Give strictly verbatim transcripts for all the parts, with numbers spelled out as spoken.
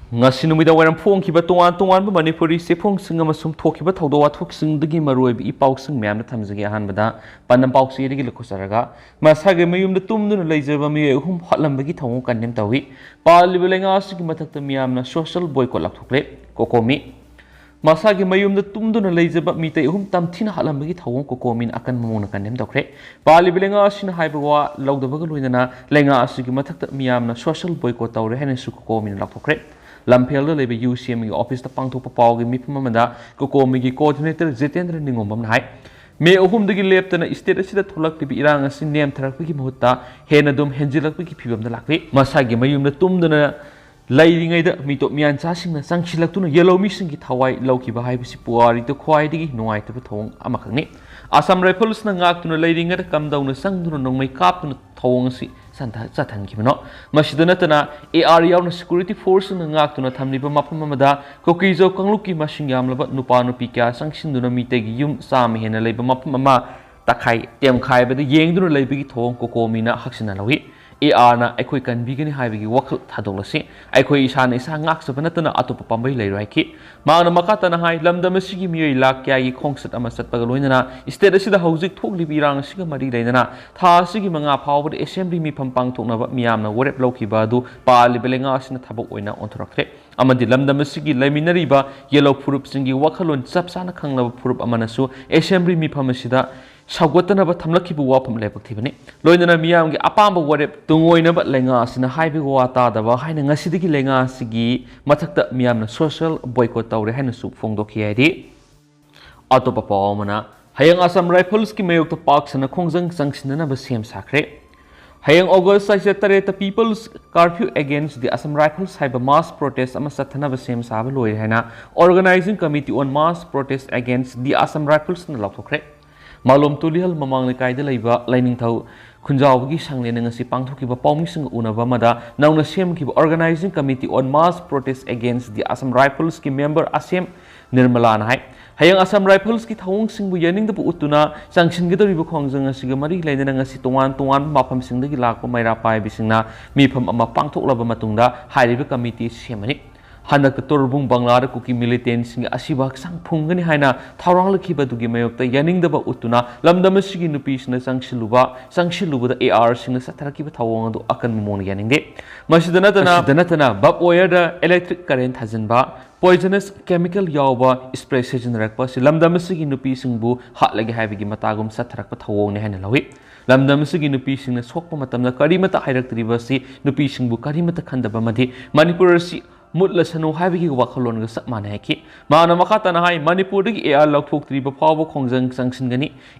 ꯉꯁꯤ ꯅꯨꯃꯤꯗꯥꯡ ꯋꯥꯏꯔꯝ ꯐꯣꯡꯈꯤꯕ ꯇꯣꯉꯥꯟ ꯇꯣꯉꯥꯟꯕ ꯃꯅꯤꯄꯨꯔꯤ ꯆꯦꯐꯣꯡꯁꯤꯡ ꯑꯃꯁꯨꯡ ꯊꯣꯛꯈꯤꯕ ꯊꯧꯗꯣꯛ ꯋꯥꯊꯣꯛꯁꯤꯡꯗꯒꯤ ꯃꯔꯨꯑꯣꯏꯕ ꯏ ꯄꯥꯎꯁꯤꯡ ꯃꯌꯥꯝꯗ ꯊꯝꯖꯒꯦ꯫ ꯑꯍꯥꯟꯕꯗ ꯄꯥꯟꯗꯝ ꯄꯥꯎꯆꯦꯗꯒꯤ ꯂꯧꯈꯠꯆꯔꯒ, ꯃꯁꯥꯒꯤ ꯃꯌꯨꯝꯗ ꯇꯨꯝꯗꯨꯅ ꯂꯩꯖꯕ ꯃꯤꯑꯣꯏ ꯑꯍꯨꯝ ꯍꯥꯠꯂꯝꯕꯒꯤ ꯊꯧꯑꯣꯡ ꯀꯟꯗꯦꯝ ꯇꯧꯏ꯫ ꯄꯥꯜꯂꯤꯕ ꯂꯩꯉꯥꯛ ꯑꯁꯤꯒꯤ ꯃꯊꯛꯇ ꯃꯤꯌꯥꯝꯅ ꯁꯣꯁꯤꯌꯦꯜ ꯕꯣꯏꯀꯣꯠ ꯂꯥꯎꯊꯣꯛꯂꯦ꯫ ꯀꯣꯀꯣꯃꯤ꯫ ꯃꯁꯥꯒꯤ ꯃꯌꯨꯝꯗ ꯇꯨꯝꯗꯨꯅ ꯂꯩꯖꯕ ꯃꯤꯇꯩ ꯑꯍꯨꯝ ꯇꯝꯊꯤꯅ ꯍꯥꯠꯂꯝꯕꯒꯤ ꯊꯧꯑꯣꯡ ꯀꯣꯀꯣꯃꯤꯅ ꯑꯀꯟꯕ ꯃꯑꯣꯡꯗ ꯀꯟꯗꯦꯝ ꯇꯧꯈ꯭ꯔꯦ꯫ ꯄꯥꯜꯂꯤꯕ ꯂꯩꯉꯥꯛ ꯑꯁꯤꯅ ꯍꯥꯏꯕ ꯋꯥ ꯂꯧꯗꯕꯒ ꯂꯣꯏꯅꯅ ꯂꯩꯉꯥꯛ ꯑꯁꯤꯒꯤ ꯃꯊꯛꯇ ꯃꯤꯌꯥꯝꯅ ꯁꯣꯁꯤꯌꯦꯜ ꯕꯣꯏꯀꯣꯠ ꯇꯧꯔꯦ ꯍꯥꯏꯅꯁꯨ ꯀꯣꯀꯣꯃꯤꯅ ꯂꯥꯎꯊꯣꯛꯈ꯭ꯔꯦ꯫ ꯂꯝꯐꯦꯜꯗ ꯂꯩꯕ ꯌꯨ ꯁꯤ ꯑꯦꯝꯒꯤ ꯑꯣꯐꯤꯁꯇ ꯄꯥꯡꯊꯣꯛꯄ ꯄꯥꯎꯒꯤ ꯃꯤꯐꯝ ꯑꯃꯗ ꯀꯣꯀꯣꯃꯤꯒꯤ ꯀꯣꯑꯣꯔꯗꯤꯅꯦꯇꯔ ꯖꯤꯇꯦꯟꯗ꯭ꯔ ꯅꯤꯉꯣꯝꯕꯝꯅ ꯍꯥꯏ, ꯃꯦ ꯑꯍꯨꯝꯗꯒꯤ ꯂꯦꯞꯇꯅ ꯁ꯭ꯇꯦꯠ ꯑꯁꯤꯗ ꯊꯣꯛꯂꯛꯂꯤꯕ ꯏꯔꯥꯡ ꯑꯁꯤ ꯅꯦꯝꯊꯔꯛꯄꯒꯤ ꯃꯍꯨꯠꯇ ꯍꯦꯟꯅ ꯑꯗꯨꯝ ꯍꯦꯟꯖꯤꯜꯂꯛꯄꯒꯤ ꯐꯤꯕꯝꯗ ꯂꯥꯛꯂꯤ꯫ ꯃꯁꯥꯒꯤ ꯃꯌꯨꯝꯗ ꯇꯨꯝꯗꯨꯅ ꯂꯩꯔꯤꯉꯩꯗ ꯃꯤꯇꯣꯞ ꯃꯤꯌꯥꯟꯆꯥꯁꯤꯡꯅ ꯆꯪꯁꯤꯜꯂꯛꯇꯨꯅ ꯌꯦꯜꯍꯧꯃꯤꯁꯤꯡꯒꯤ ꯊꯋꯥꯏ ꯂꯧꯈꯤꯕ ꯍꯥꯏꯕꯁꯤ ꯄꯨꯋꯥꯔꯤꯗ ꯈ꯭ꯋꯥꯏꯗꯒꯤ ꯅꯨꯡꯉꯥꯏꯇꯕ ꯊꯧꯑꯣꯡ ꯑꯃꯈꯛꯅꯤ꯫ ꯑꯁꯥꯝ ꯔꯥꯏꯐꯜꯁꯅ ꯉꯥꯛꯇꯨꯅ ꯂꯩꯔꯤꯉꯩꯗ ꯀꯝꯗꯧꯅ ꯆꯪꯗꯨꯅ ꯅꯣꯡꯃꯩ ꯀꯥꯞꯇꯨꯅ ꯊꯧꯑꯣꯡ ꯑꯁꯤ ꯁꯟꯊ-, ꯆꯠꯊꯟꯈꯤꯕꯅꯣ? ꯃꯁꯤꯗ ꯅꯠꯇꯅ, ꯑꯦ ꯑꯥꯔ ꯌꯥꯎꯅ ꯁꯦꯀ꯭ꯌꯨꯔꯤꯇꯤ ꯐꯣꯔꯁꯁꯤꯡꯅ ꯉꯥꯛꯇꯨꯅ ꯊꯝꯂꯤꯕ ꯃꯐꯝ ꯑꯃꯗ ꯀꯨꯀꯤꯖꯧ ꯀꯥꯡꯂꯨꯞꯀꯤ ꯃꯁꯤꯡ ꯌꯥꯝꯂꯕ ꯅꯨꯄꯥ ꯅꯨꯄꯤ ꯀꯌꯥ ꯆꯪꯁꯤꯟꯗꯨꯅ ꯃꯤꯇꯩꯒꯤ ꯌꯨꯝ ꯆꯥꯝꯃ ꯍꯦꯟꯅ ꯂꯩꯕ ꯃꯐꯝ ꯑꯃ ꯇꯛꯈꯥꯏ ꯇꯦꯝꯈꯥꯏꯕꯗ ꯌꯦꯡꯗꯨꯅ ꯂꯩꯕꯒꯤ ꯊꯧꯑꯣꯡ ꯀꯣꯀꯣꯃꯤꯅ ꯍꯛꯆꯤꯟꯅ ꯂꯧꯏ꯫ ꯑꯦ ꯑꯥꯔꯅ ꯑꯩꯈꯣꯏ ꯀꯟꯕꯤꯒꯅꯤ ꯍꯥꯏꯕꯒꯤ ꯋꯥꯈꯜ ꯊꯥꯗꯣꯛꯂꯁꯤ꯫ ꯑꯩꯈꯣꯏ ꯏꯁꯥꯅ ꯏꯁꯥ ꯉꯥꯛꯆꯕ ꯅꯠꯇꯅ ꯑꯇꯣꯞꯄ ꯄꯥꯝꯕꯩ ꯂꯩꯔꯣꯏ ꯍꯥꯏꯈꯤ꯫ ꯃꯍꯥꯛꯅ ꯃꯈꯥ ꯇꯥꯅ ꯍꯥꯏ, ꯂꯝꯗꯝ ꯑꯁꯤꯒꯤ ꯃꯤꯑꯣꯏ ꯂꯥꯈ ꯀꯌꯥꯒꯤ ꯈꯣꯡꯆꯠ ꯑꯃ ꯆꯠꯄꯒ ꯂꯣꯏꯅꯅ ꯁ꯭ꯇꯦꯠ ꯑꯁꯤꯗ ꯍꯧꯖꯤꯛ ꯊꯣꯛꯂꯤꯕ ꯏꯔꯥꯡ ꯑꯁꯤꯒ ꯃꯔꯤ ꯂꯩꯅꯅ ꯊꯥ ꯑꯁꯤꯒꯤ ꯃꯉꯥ ꯐꯥꯎꯕꯗ ꯑꯦꯁꯦꯝꯕ꯭ꯂꯤ ꯃꯤꯐꯝ ꯄꯥꯡꯊꯣꯛꯅꯕ ꯃꯤꯌꯥꯝꯅ ꯋꯥꯔꯦꯞ ꯂꯧꯈꯤꯕ ꯑꯗꯨ ꯄꯥꯜꯂꯤꯕ ꯂꯩꯉꯥꯛ ꯑꯁꯤꯅ ꯊꯕꯛ ꯑꯣꯏꯅ ꯑꯣꯟꯊꯣꯔꯛꯈ꯭ꯔꯦ꯫ ꯑꯃꯗꯤ ꯂꯝꯗꯝ ꯑꯁꯤꯒꯤ ꯂꯩꯃꯤꯟꯅꯔꯤꯕ ꯌꯦꯜꯍꯧ ꯐꯨꯔꯨꯞꯁꯤꯡꯒꯤ ꯋꯥꯈꯜꯂꯣꯟ ꯆꯞ ꯆꯥꯅ ꯈꯪꯂꯕ ꯐꯨꯔꯨꯞ ꯑꯃꯅꯁꯨ ꯑꯦꯁꯦꯝꯕ꯭ꯂꯤ ꯃꯤꯐꯝ ꯑꯁꯤꯗ ꯁꯧꯒꯠꯇꯅꯕ ꯊꯝꯂꯛꯈꯤꯕ ꯋꯥꯐꯝ ꯂꯥꯏꯕꯛ ꯊꯤꯕꯅꯤ꯫ ꯂꯣꯏꯅꯅ ꯃꯤꯌꯥꯝꯒꯤ ꯑꯄꯥꯝꯕ ꯋꯥꯔꯦꯞ ꯇꯨꯡꯑꯣꯏꯅꯕ ꯂꯩꯉꯥꯛ ꯑꯁꯤꯅ ꯍꯥꯏꯕꯒꯤ ꯋꯥ ꯇꯥꯗꯕ ꯍꯥꯏꯅ ꯉꯁꯤꯗꯒꯤ ꯂꯩꯉꯥꯛ ꯑꯁꯤꯒꯤ ꯃꯊꯛꯇ ꯃꯤꯌꯥꯝꯅ ꯁꯣꯁꯤꯌꯦꯜ ꯕꯣꯏꯀꯣꯠ ꯇꯧꯔꯦ ꯍꯥꯏꯅꯁꯨ ꯐꯣꯡꯗꯣꯛꯈꯤ ꯍꯥꯏꯔꯤ꯫ ꯑꯇꯣꯞꯄ ꯄꯥꯎ ꯑꯃꯅ, ꯍꯌꯦꯡ ꯑꯁꯥꯝ ꯔꯥꯏꯐꯜꯁꯀꯤ ꯃꯥꯌꯣꯛꯇ ꯄꯥꯛ ꯁꯟꯅ ꯈꯣꯡꯖꯪ ꯆꯪꯁꯤꯟꯅꯅꯕ ꯁꯦꯝ ꯁꯥꯈ꯭ꯔꯦ꯫ ꯍꯌꯦꯡ August ꯇꯔꯥꯇꯔꯦꯠꯇ People's Curfew Against the Assam Rifles ꯍꯥꯏꯕ ꯃꯥꯁ ꯄ꯭ꯔꯣꯇꯦꯁ ꯑꯃ ꯆꯠꯊꯅꯕ ꯁꯦꯝ ꯁꯥꯕ ꯂꯣꯏꯔꯦ ꯍꯥꯏꯅ Organising Committee on Mass Protest Against the Assam Riflesꯅ ꯂꯥꯎꯊꯣꯛꯈ꯭ꯔꯦ꯫ ꯃꯥꯂꯣꯝ ꯇꯨꯂꯤꯍꯜ ꯃꯃꯥꯡ ꯂꯩꯀꯥꯏꯗ ꯂꯩꯕ ꯂꯥꯏꯅꯤꯡꯊꯧ ꯈꯨꯟꯖꯥꯎꯕꯒꯤ ꯁꯪꯂꯦꯟꯅ ꯉꯁꯤ ꯄꯥꯡꯊꯣꯛꯈꯤꯕ ꯄꯥꯎꯃꯤꯁꯤꯡꯒ ꯎꯅꯕ ꯑꯃꯗ ꯅꯧꯅ ꯁꯦꯝꯈꯤꯕ Organising Committee on Mass Protest Against the Assam Riflesꯀꯤ ꯃꯦꯝꯕꯔ ꯑꯁꯦꯝ ꯅꯤꯔꯃꯂꯥꯅ ꯍꯥꯏ, ꯍꯌꯦꯡ ꯑꯁꯥꯝ ꯔꯥꯏꯐꯜꯁꯀꯤ ꯊꯧꯑꯣꯡꯁꯤꯡꯕꯨ ꯌꯥꯅꯤꯡꯗꯕ ꯎꯠꯇꯨꯅ ꯆꯪꯁꯤꯟꯒꯗꯧꯔꯤꯕ ꯈꯣꯡꯖꯪ ꯑꯁꯤꯒ ꯃꯔꯤ ꯂꯩꯅꯅ ꯉꯁꯤ ꯇꯣꯉꯥꯟ ꯇꯣꯉꯥꯟꯕ ꯃꯐꯝꯁꯤꯡꯗꯒꯤ ꯂꯥꯛꯄ ꯃꯩꯔꯥ ꯄꯥꯏꯕꯤꯁꯤꯡꯅ ꯃꯤꯐꯝ ꯑꯃ ꯄꯥꯡꯊꯣꯛꯂꯕ ꯃꯇꯨꯡꯗ ꯍꯥꯏꯔꯤꯕ ꯀꯃꯤꯇꯤ ꯁꯦꯝꯃꯅꯤ꯫ ꯍꯟꯗꯛꯇ ꯇꯣꯔꯕꯨꯡ ꯕꯪꯂꯥꯗ ꯀꯨꯀꯤ ꯃꯤꯂꯤꯇꯦꯟꯁꯤꯡꯒꯤ ꯑꯁꯤꯕ ꯍꯛꯆꯥꯡ ꯐꯨꯝꯒꯅꯤ ꯍꯥꯏꯅ ꯊꯧꯔꯥꯡꯂꯛꯈꯤꯕ ꯑꯗꯨꯒꯤ ꯃꯥꯌꯣꯛꯇ ꯌꯥꯅꯤꯡꯗꯕ ꯎꯠꯇꯨꯅ ꯂꯝꯗꯝ ꯑꯁꯤꯒꯤ ꯅꯨꯄꯤꯁꯤꯡꯅ ꯆꯪꯁꯤꯜꯂꯨꯕ ꯆꯪꯁꯤꯜꯂꯨꯕꯗ ARꯁꯤꯡꯅ ꯆꯠꯊꯔꯛꯈꯤꯕ ꯊꯧꯑꯣꯡ ꯑꯗꯨ ꯑꯀꯟꯕ ꯃꯑꯣꯡꯗ ꯌꯥꯅꯤꯡꯗꯦ꯫ ꯃꯁꯤꯗ ꯅꯠꯇꯅ ꯃꯁꯤꯗ ꯅꯠꯇꯅ ꯕꯥꯔꯕ ꯋꯥꯌꯔꯗ ꯏꯂꯦꯛꯇ꯭ꯔꯤꯛ ꯀꯔꯦꯟ ꯊꯥꯖꯤꯟꯕ, ꯄꯣꯏꯖꯅꯁ ꯀꯦꯃꯤꯀꯦꯜ ꯌꯥꯎꯕ ꯁ꯭ꯄ꯭ꯔꯦ ꯁꯤꯖꯤꯟꯅꯔꯛꯄ ꯑꯁꯤ ꯂꯝꯗꯝ ꯑꯁꯤꯒꯤ ꯅꯨꯄꯤꯁꯤꯡꯕꯨ ꯍꯥꯠꯂꯒꯦ ꯍꯥꯏꯕꯒꯤ ꯃꯇꯥꯒꯨꯝ ꯆꯠꯊꯔꯛꯄ ꯊꯧꯑꯣꯡꯅꯤ ꯍꯥꯏꯅ ꯂꯧꯏ꯫ ꯂꯝꯗꯝ ꯑꯁꯤꯒꯤ ꯅꯨꯄꯤꯁꯤꯡꯅ ꯁꯣꯛꯄ ꯃꯇꯝꯗ ꯀꯔꯤꯃꯠꯇ ꯍꯥꯏꯔꯛꯇ꯭ꯔꯤꯕ ꯑꯁꯤ ꯅꯨꯄꯤꯁꯤꯡꯕꯨ ꯀꯔꯤꯃꯠꯇ ꯈꯟꯗꯕ ꯑꯃꯗꯤ ꯃꯅꯤꯄꯨꯔ ꯑꯁꯤ ꯃꯨꯠꯂꯁꯅꯨ ꯍꯥꯏꯕꯒꯤ ꯋꯥꯈꯜꯂꯣꯟꯒ ꯆꯞ ꯃꯥꯟꯅꯩ ꯍꯥꯏꯈꯤ꯫ ꯃꯍꯥꯛꯅ ꯃꯈꯥ ꯇꯥꯅ ꯍꯥꯏ, ꯃꯅꯤꯄꯨꯔꯗꯒꯤ AR ꯂꯧꯊꯣꯛꯇ꯭ꯔꯤꯕ ꯐꯥꯎꯕ ꯈꯣꯡꯖꯪ ꯆꯪꯁꯤꯟꯒꯅꯤ꯫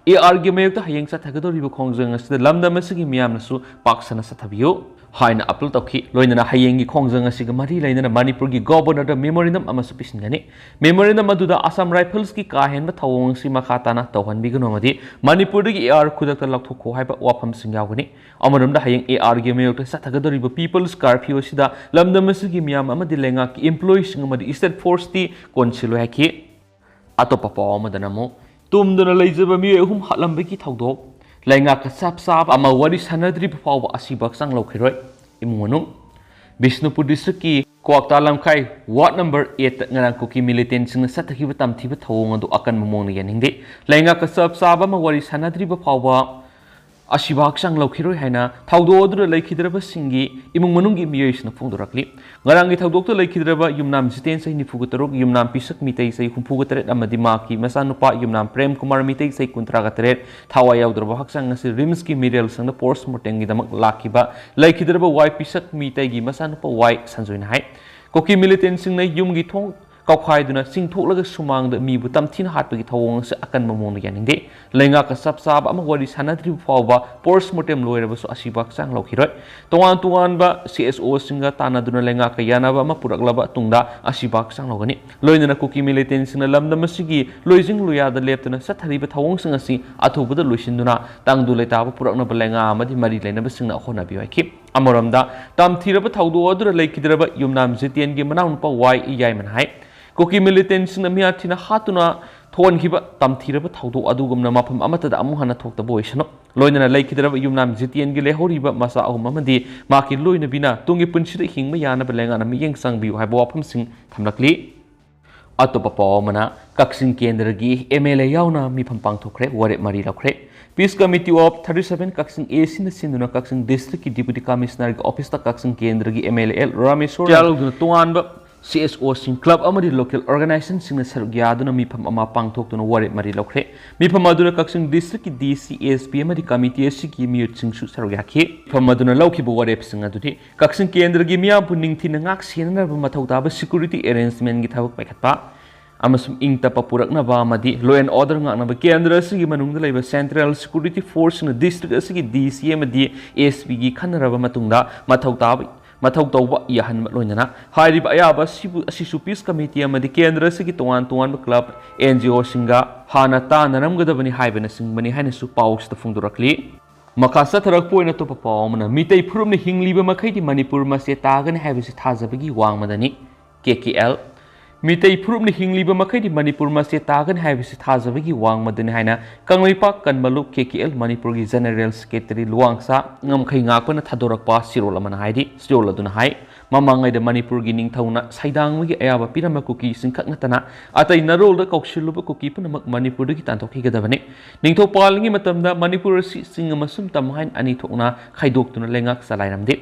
ARꯒꯤ ꯃꯥꯌꯣꯛꯇ ꯍꯌꯦꯡ ꯆꯠꯊꯒꯗꯧꯔꯤꯕ ꯈꯣꯡꯖꯪ ꯑꯁꯤꯗ ꯂꯝꯗꯝ ꯑꯁꯤꯒꯤ ꯃꯤꯌꯥꯝꯅꯁꯨ ꯄꯥꯛ ꯁꯟꯅ ꯆꯠꯊꯕꯤꯌꯨ ꯍꯥꯏꯅ ꯑꯥꯄꯤꯜ ꯇꯧꯈꯤ꯫ ꯂꯣꯏꯅꯅ ꯍꯌꯦꯡꯒꯤ ꯈꯣꯡꯖꯪ ꯑꯁꯤꯒ ꯃꯔꯤ ꯂꯩꯅꯅ ꯃꯅꯤꯄꯨꯔꯒꯤ ꯒꯣꯕꯔꯅꯔꯗ ꯃꯦꯃꯣꯔꯦꯟꯗꯝ ꯑꯃꯁꯨ ꯄꯤꯁꯤꯟꯒꯅꯤ꯫ ꯃꯦꯃꯣꯔꯦꯟꯗꯝ ꯑꯗꯨꯗ ꯑꯁꯥꯝ ꯔꯥꯏꯐꯜꯁꯀꯤ ꯀꯥ ꯍꯦꯟꯕ ꯊꯧꯑꯣꯡ ꯑꯁꯤ ꯃꯈꯥ ꯇꯥꯅ ꯇꯧꯍꯟꯕꯤꯒꯅꯨ ꯑꯃꯗꯤ ꯃꯅꯤꯄꯨꯔꯗꯒꯤ AR ꯈꯨꯗꯛꯇ ꯂꯧꯊꯣꯛꯈꯣ ꯍꯥꯏꯕ ꯋꯥꯐꯝꯁꯤꯡ ꯌꯥꯎꯒꯅꯤ꯫ ꯑꯃꯔꯣꯝꯗ ꯍꯌꯦꯡ ARꯒꯤ ꯃꯥꯌꯣꯛꯇ ꯆꯠꯊꯒꯗꯧꯔꯤꯕ People's Curfew ꯑꯁꯤꯗ ꯂꯝꯗꯝ ꯑꯁꯤꯒꯤ ꯃꯤꯌꯥꯝ ꯑꯃꯗꯤ ꯂꯩꯉꯥꯛꯀꯤ employeeꯁꯤꯡ ꯑꯃꯗꯤ state forceꯇꯤ ꯀꯣꯟꯁꯤꯜꯂꯣꯏ ꯍꯥꯏꯈꯤ꯫ ꯑꯇꯣꯞꯄ ꯄꯥꯎ ꯑꯃꯗꯅ ꯑꯃꯨꯛ ꯇꯨꯝꯗꯨꯅ ꯂꯩꯖꯕ ꯃꯤꯑꯣꯏ ꯑꯍꯨꯝ ꯍꯥꯠꯂꯝꯕꯒꯤ ꯊꯧꯗꯣꯛ, ꯂꯩꯉꯥꯛꯀ ꯆꯞ ꯆꯥꯕ ꯑꯃ ꯋꯥꯔꯤ ꯁꯥꯟꯅꯗ꯭ꯔꯤꯕ ꯐꯥꯎꯕ ꯑꯁꯤꯕ ꯍꯛꯆꯥꯡ ꯂꯧꯈꯤꯔꯣꯏ꯫ ꯏꯃꯨꯡ ꯃꯅꯨꯡ꯫ ꯕꯤꯁꯅꯨꯄꯨꯔ districtꯀꯤ ꯀ꯭ꯋꯥꯛꯇꯥ ꯂꯝꯈꯥꯏ ward number eightꯇ ꯉꯔꯥꯡ ꯀꯨꯀꯤ ꯃꯤꯂꯤꯇꯦꯟꯁꯤꯡꯅ ꯆꯠꯊꯈꯤꯕ ꯇꯝꯊꯤꯕ ꯊꯧꯑꯣꯡ ꯑꯗꯨ ꯑꯀꯟꯕ ꯃꯑꯣꯡꯗ ꯌꯥꯅꯤꯡꯗꯦ꯫ ꯂꯩꯉꯥꯛꯀ ꯆꯞ ꯆꯥꯕ ꯑꯃ ꯋꯥꯔꯤ ꯁꯥꯟꯅꯗ꯭ꯔꯤꯕ ꯐꯥꯎꯕ ꯑꯁꯤꯕ ꯍꯛꯆꯥꯡ ꯂꯧꯈꯤꯔꯣꯏ ꯍꯥꯏꯅ ꯊꯧꯗꯣꯛ ꯑꯗꯨꯗ ꯂꯩꯈꯤꯗ꯭ꯔꯕꯁꯤꯡꯒꯤ ꯏꯃꯨꯡ ꯃꯅꯨꯡꯒꯤ ꯃꯤꯑꯣꯏꯁꯤꯡꯅ ꯐꯣꯡꯗꯣꯔꯛꯂꯤ꯫ ꯉꯔꯥꯡꯒꯤ ꯊꯧꯗꯣꯛꯇ ꯂꯩꯈꯤꯗ꯭ꯔꯕ ꯌꯨꯝꯅꯥꯝ ꯖꯤꯇꯦꯟ ꯆꯍꯤ ꯅꯤꯐꯨꯒ ꯇꯔꯨꯛ, ꯌꯨꯝꯅꯥꯝ ꯄꯤꯁꯛ ꯃꯤꯇꯩ ꯆꯍꯤ ꯍꯨꯝꯐꯨꯒ ꯇꯔꯦꯠ ꯑꯃꯗꯤ ꯃꯍꯥꯛꯀꯤ ꯃꯆꯥꯅꯨꯄꯥ ꯌꯨꯝꯅꯥꯝ ꯄ꯭ꯔꯦꯝ ꯀꯨꯃꯥꯔ ꯃꯤꯇꯩ ꯆꯍꯤ ꯀꯨꯟꯊ꯭ꯔꯥꯒ ꯇꯔꯦꯠ ꯊꯋꯥꯏ ꯌꯥꯎꯗ꯭ꯔꯕ ꯍꯛꯆꯥꯡ ꯑꯁꯤ ꯔꯤꯝꯁꯀꯤ ꯃꯤꯔꯦꯜ ꯁꯪꯗ ꯄꯣꯁꯃꯣꯔꯇꯦꯝꯒꯤꯗꯃꯛ ꯂꯥꯛꯈꯤꯕ ꯂꯩꯈꯤꯗ꯭ꯔꯕ ꯋꯥꯏ ꯄꯤꯁꯛ ꯃꯤꯇꯩꯒꯤ ꯃꯆꯥꯅꯨꯄꯥ ꯋꯥꯏ ꯁꯟꯖꯣꯏꯅ ꯍꯥꯏ꯫ ꯀꯨꯀꯤ ꯃꯤꯂꯤꯇꯦꯟꯁꯤꯡꯅ ꯌꯨꯝꯒꯤ ꯊꯣꯡ ꯀꯥꯎꯈꯥꯏꯗꯨꯅ ꯆꯤꯡꯊꯣꯛꯂꯒ ꯁꯨꯃꯥꯡꯗ ꯃꯤꯕꯨ ꯇꯝꯊꯤꯅ ꯍꯥꯠꯄꯒꯤ ꯊꯧꯑꯣꯡ ꯑꯁꯤ ꯑꯀꯟꯕ ꯃꯑꯣꯡꯗ ꯌꯥꯅꯤꯡꯗꯦ꯫ ꯂꯩꯉꯥꯛꯀ ꯆꯞ ꯆꯥꯕ ꯑꯃ ꯋꯥꯔꯤ ꯁꯥꯟꯅꯗ꯭ꯔꯤꯕ ꯐꯥꯎꯕ ꯄꯣꯁꯃꯣꯔꯇꯦꯝ ꯂꯣꯏꯔꯕꯁꯨ ꯑꯁꯤꯕ ꯍꯛꯆꯥꯡ ꯂꯧꯈꯤꯔꯣꯏ꯫ ꯇꯣꯉꯥꯟ ꯇꯣꯉꯥꯟꯕ CSOꯁꯤꯡꯒ ꯇꯥꯟꯅꯗꯨꯅ ꯂꯩꯉꯥꯛꯀ ꯌꯥꯅꯕ ꯑꯃ ꯄꯨꯔꯛꯂꯕ ꯇꯨꯡꯗ ꯑꯁꯤꯕ ꯍꯛꯆꯥꯡ ꯂꯧꯒꯅꯤ꯫ ꯂꯣꯏꯅꯅ ꯀꯨꯀꯤ ꯃꯤꯂꯤꯇꯦꯟꯁꯤꯡꯅ ꯂꯝꯗꯝ ꯑꯁꯤꯒꯤ ꯂꯣꯏꯖꯤꯡ ꯂꯣꯌꯥꯗ ꯂꯦꯞꯇꯅ ꯆꯠꯊꯔꯤꯕ ꯊꯧꯑꯣꯡꯁꯤꯡ ꯑꯁꯤ ꯑꯊꯨꯕꯗ ꯂꯣꯏꯁꯤꯟꯗꯨꯅ ꯇꯪꯗꯨ ꯂꯩꯇꯥꯕ ꯄꯨꯔꯛꯅꯕ ꯂꯩꯉꯥꯛ ꯑꯃꯗꯤ ꯃꯔꯤ ꯂꯩꯅꯕꯁꯤꯡꯅ ꯍꯣꯠꯅꯕꯤꯌꯨ ꯍꯥꯏꯈꯤ꯫ ꯑꯃꯔꯣꯝꯗ, ꯇꯝꯊꯤꯔꯕ ꯊꯧꯗꯣꯛ ꯑꯗꯨꯗ ꯂꯩꯈꯤꯗ꯭ꯔꯕ ꯌꯨꯝꯅꯥꯝ ꯖꯤꯇꯦꯟꯒꯤ ꯃꯅꯥꯎꯅꯨꯄꯥ ꯋꯥꯏ ꯌꯥꯏꯃꯅ ꯍꯥꯏ, ꯀꯨꯀꯤ ꯃꯤꯂꯤꯇꯦꯟꯁꯤꯡꯅ ꯃꯤꯍꯥꯠ ꯊꯤꯅ ꯍꯥꯠꯇꯨꯅ ꯊꯣꯛꯍꯟꯈꯤꯕ ꯇꯝꯊꯤꯔꯕ ꯊꯧꯗꯣꯛ ꯑꯗꯨꯒꯨꯝꯅ ꯃꯐꯝ ꯑꯃꯠꯇꯗ ꯑꯃꯨꯛ ꯍꯟꯅ ꯊꯣꯛꯇꯕ ꯑꯣꯏꯁꯅꯨ꯫ ꯂꯣꯏꯅꯅ ꯂꯩꯈꯤꯗ꯭ꯔꯕ ꯌꯨꯝꯅꯥꯝ ꯖꯤꯇꯦꯟꯒꯤ ꯂꯩꯍꯧꯔꯤꯕ ꯃꯆꯥ ꯑꯍꯨꯝ ꯑꯃꯗꯤ ꯃꯍꯥꯛꯀꯤ ꯂꯣꯏꯅꯕꯤꯅ ꯇꯨꯡꯒꯤ ꯄꯨꯟꯁꯤꯗ ꯍꯤꯡꯕ ꯌꯥꯅꯕ ꯂꯩꯉꯥꯛꯅ ꯃꯤꯠꯌꯦꯡ ꯆꯪꯕꯤꯌꯨ ꯍꯥꯏꯕ ꯋꯥꯐꯝꯁꯤꯡ ꯊꯝꯂꯛꯂꯤ꯫ ꯑꯇꯣꯞꯄ ꯄꯥꯎ ꯑꯃꯅ, ꯀꯛꯆꯤꯡ ꯀꯦꯟꯗ꯭ꯔꯒꯤ M L A ꯌꯥꯎꯅ ꯃꯤꯐꯝ ꯄꯥꯡꯊꯣꯛꯈ꯭ꯔꯦ, ꯋꯥꯔꯦꯞ ꯃꯔꯤ ꯂꯧꯈ꯭ꯔꯦ꯫ Peace Committee of thirty seven Kakching A Cꯅ ꯁꯤꯟꯗꯨꯅ ꯀꯛꯆꯤꯡ districtꯀꯤ Deputy Commissionerꯒꯤ officeꯇ ꯀꯛꯆꯤꯡ ꯀꯦꯟꯗ꯭ꯔꯒꯤ M L A L Rameshwor ꯌꯥꯎꯗꯨꯅ ꯇꯣꯉꯥꯟꯕ C S Oꯁꯤꯡ, club ꯑꯃꯗꯤ local organizationꯁꯤꯡꯅ ꯁꯔꯨꯛ ꯌꯥꯗꯨꯅ ꯃꯤꯐꯝ ꯑꯃ ꯄꯥꯡꯊꯣꯛꯇꯨꯅ ꯋꯥꯔꯦꯞ ꯃꯔꯤ ꯂꯧꯈ꯭ꯔꯦ꯫ ꯃꯤꯐꯝ ꯑꯗꯨꯅ ꯀꯛꯆꯤꯡ districtꯀꯤ D C, S P ꯑꯃꯗꯤ committee ꯑꯁꯤꯒꯤ ꯃꯤꯑꯣꯏꯁꯤꯡꯁꯨ ꯁꯔꯨꯛ ꯌꯥꯈꯤ꯫ ꯃꯤꯐꯝ ꯑꯗꯨꯅ ꯂꯧꯈꯤꯕ ꯋꯥꯔꯦꯞꯁꯤꯡ ꯑꯗꯨꯗꯤ ꯀꯛꯆꯤꯡ ꯀꯦꯟꯗ꯭ꯔꯒꯤ ꯃꯤꯌꯥꯝꯕꯨ ꯅꯤꯡꯊꯤꯅ ꯉꯥꯛ ꯁꯦꯟꯅꯅꯕ ꯃꯊꯧ ꯇꯥꯕ security arrangementꯀꯤ ꯊꯕꯛ ꯄꯥꯏꯈꯠꯄ ꯑꯃꯁꯨꯡ ꯏꯪ ꯇꯞꯄ ꯄꯨꯔꯛꯅꯕ ꯑꯃꯗꯤ law and order ꯉꯥꯛꯅꯕ ꯀꯦꯟꯗ꯭ꯔ ꯑꯁꯤꯒꯤ ꯃꯅꯨꯡꯗ ꯂꯩꯕ central security forceꯁꯤꯡꯅ district ꯑꯁꯤꯒꯤ D C ꯑꯃꯗꯤ S Pꯒꯤ ꯈꯟꯅꯔꯕ ꯃꯇꯨꯡꯗ ꯃꯊꯧ ꯇꯥꯕ, ꯃꯊꯧ ꯇꯧꯕ ꯌꯥꯍꯟꯕ ꯂꯣꯏꯅꯅ ꯍꯥꯏꯔꯤꯕ ꯑꯌꯥꯕ ꯑꯁꯤꯕꯨ, ꯑꯁꯤꯁꯨ Peace Committee ꯑꯃꯗꯤ ꯀꯦꯟꯗ꯭ꯔ ꯑꯁꯤꯒꯤ ꯇꯣꯉꯥꯟ ꯇꯣꯉꯥꯟꯕ club, N G Oꯁꯤꯡꯒ ꯍꯥꯟꯅ ꯇꯥꯟꯅꯔꯝꯒꯗꯕꯅꯤ ꯍꯥꯏꯕꯅꯆꯤꯡꯕꯅꯤ ꯍꯥꯏꯅꯁꯨ ꯄꯥꯎꯁꯤꯗ ꯐꯣꯡꯗꯣꯔꯛꯂꯤ꯫ ꯃꯈꯥ ꯆꯠꯊꯔꯛꯄ ꯑꯣꯏꯅ ꯑꯇꯣꯞꯄ ꯄꯥꯎ ꯑꯃꯅ, ꯃꯤꯇꯩ ꯐꯨꯔꯨꯞꯅ ꯍꯤꯡꯂꯤꯕ ꯃꯈꯩꯗꯤ ꯃꯅꯤꯄꯨꯔ ꯃꯆꯦ ꯇꯥꯒꯅꯤ ꯍꯥꯏꯕꯁꯤ ꯊꯥꯖꯕꯒꯤ ꯋꯥꯡꯃꯗꯅꯤ꯫ K K L, ꯃꯤꯇꯩ ꯐꯨꯔꯨꯞꯅ ꯍꯤꯡꯂꯤꯕ ꯃꯈꯩꯗꯤ ꯃꯅꯤꯄꯨꯔ ꯃꯆꯦ ꯇꯥꯒꯅꯤ ꯍꯥꯏꯕꯁꯤ ꯊꯥꯖꯕꯒꯤ ꯋꯥꯡꯃꯗꯅꯤ ꯍꯥꯏꯅ ꯀꯪꯂꯩꯄꯥꯛ ꯀꯟꯕ ꯂꯨꯞ, K K L ꯃꯅꯤꯄꯨꯔꯒꯤ General Secretary ꯂꯨꯋꯥꯡꯁꯥ ꯉꯝꯈꯩ ꯉꯥꯛꯄꯅ ꯊꯥꯗꯣꯔꯛꯄ ꯆꯦꯔꯣꯜ ꯑꯃꯅ ꯍꯥꯏꯔꯤ꯫ ꯆꯦꯔꯣꯜ ꯑꯗꯨꯅ ꯍꯥꯏ, ꯃꯃꯥꯡꯉꯩꯗ ꯃꯅꯤꯄꯨꯔꯒꯤ ꯅꯤꯡꯊꯧꯅ ꯁꯩꯗꯥꯡꯕꯒꯤ ꯑꯌꯥꯕ ꯄꯤꯔꯝꯕ ꯀꯨꯀꯤꯁꯤꯡ ꯈꯛ ꯅꯠꯇꯅ ꯑꯇꯩ ꯅꯔꯣꯜꯗ ꯀꯧꯁꯤꯜꯂꯨꯕ ꯀꯨꯀꯤ ꯄꯨꯝꯅꯃꯛ ꯃꯅꯤꯄꯨꯔꯗꯒꯤ ꯇꯥꯟꯊꯣꯛꯈꯤꯒꯗꯕꯅꯤ꯫ ꯅꯤꯡꯊꯧ ꯄꯥꯜꯂꯤꯉꯩ ꯃꯇꯝꯗ ꯃꯅꯤꯄꯨꯔ ꯑꯁꯤ ꯆꯤꯡ ꯑꯃꯁꯨꯝ ꯇꯝ ꯍꯥꯏꯅ ꯑꯅꯤ ꯊꯣꯛꯅ ꯈꯥꯏꯗꯣꯛꯇꯨꯅ ꯂꯩꯉꯥꯛ ꯆꯂꯥꯏꯔꯝꯗꯦ꯫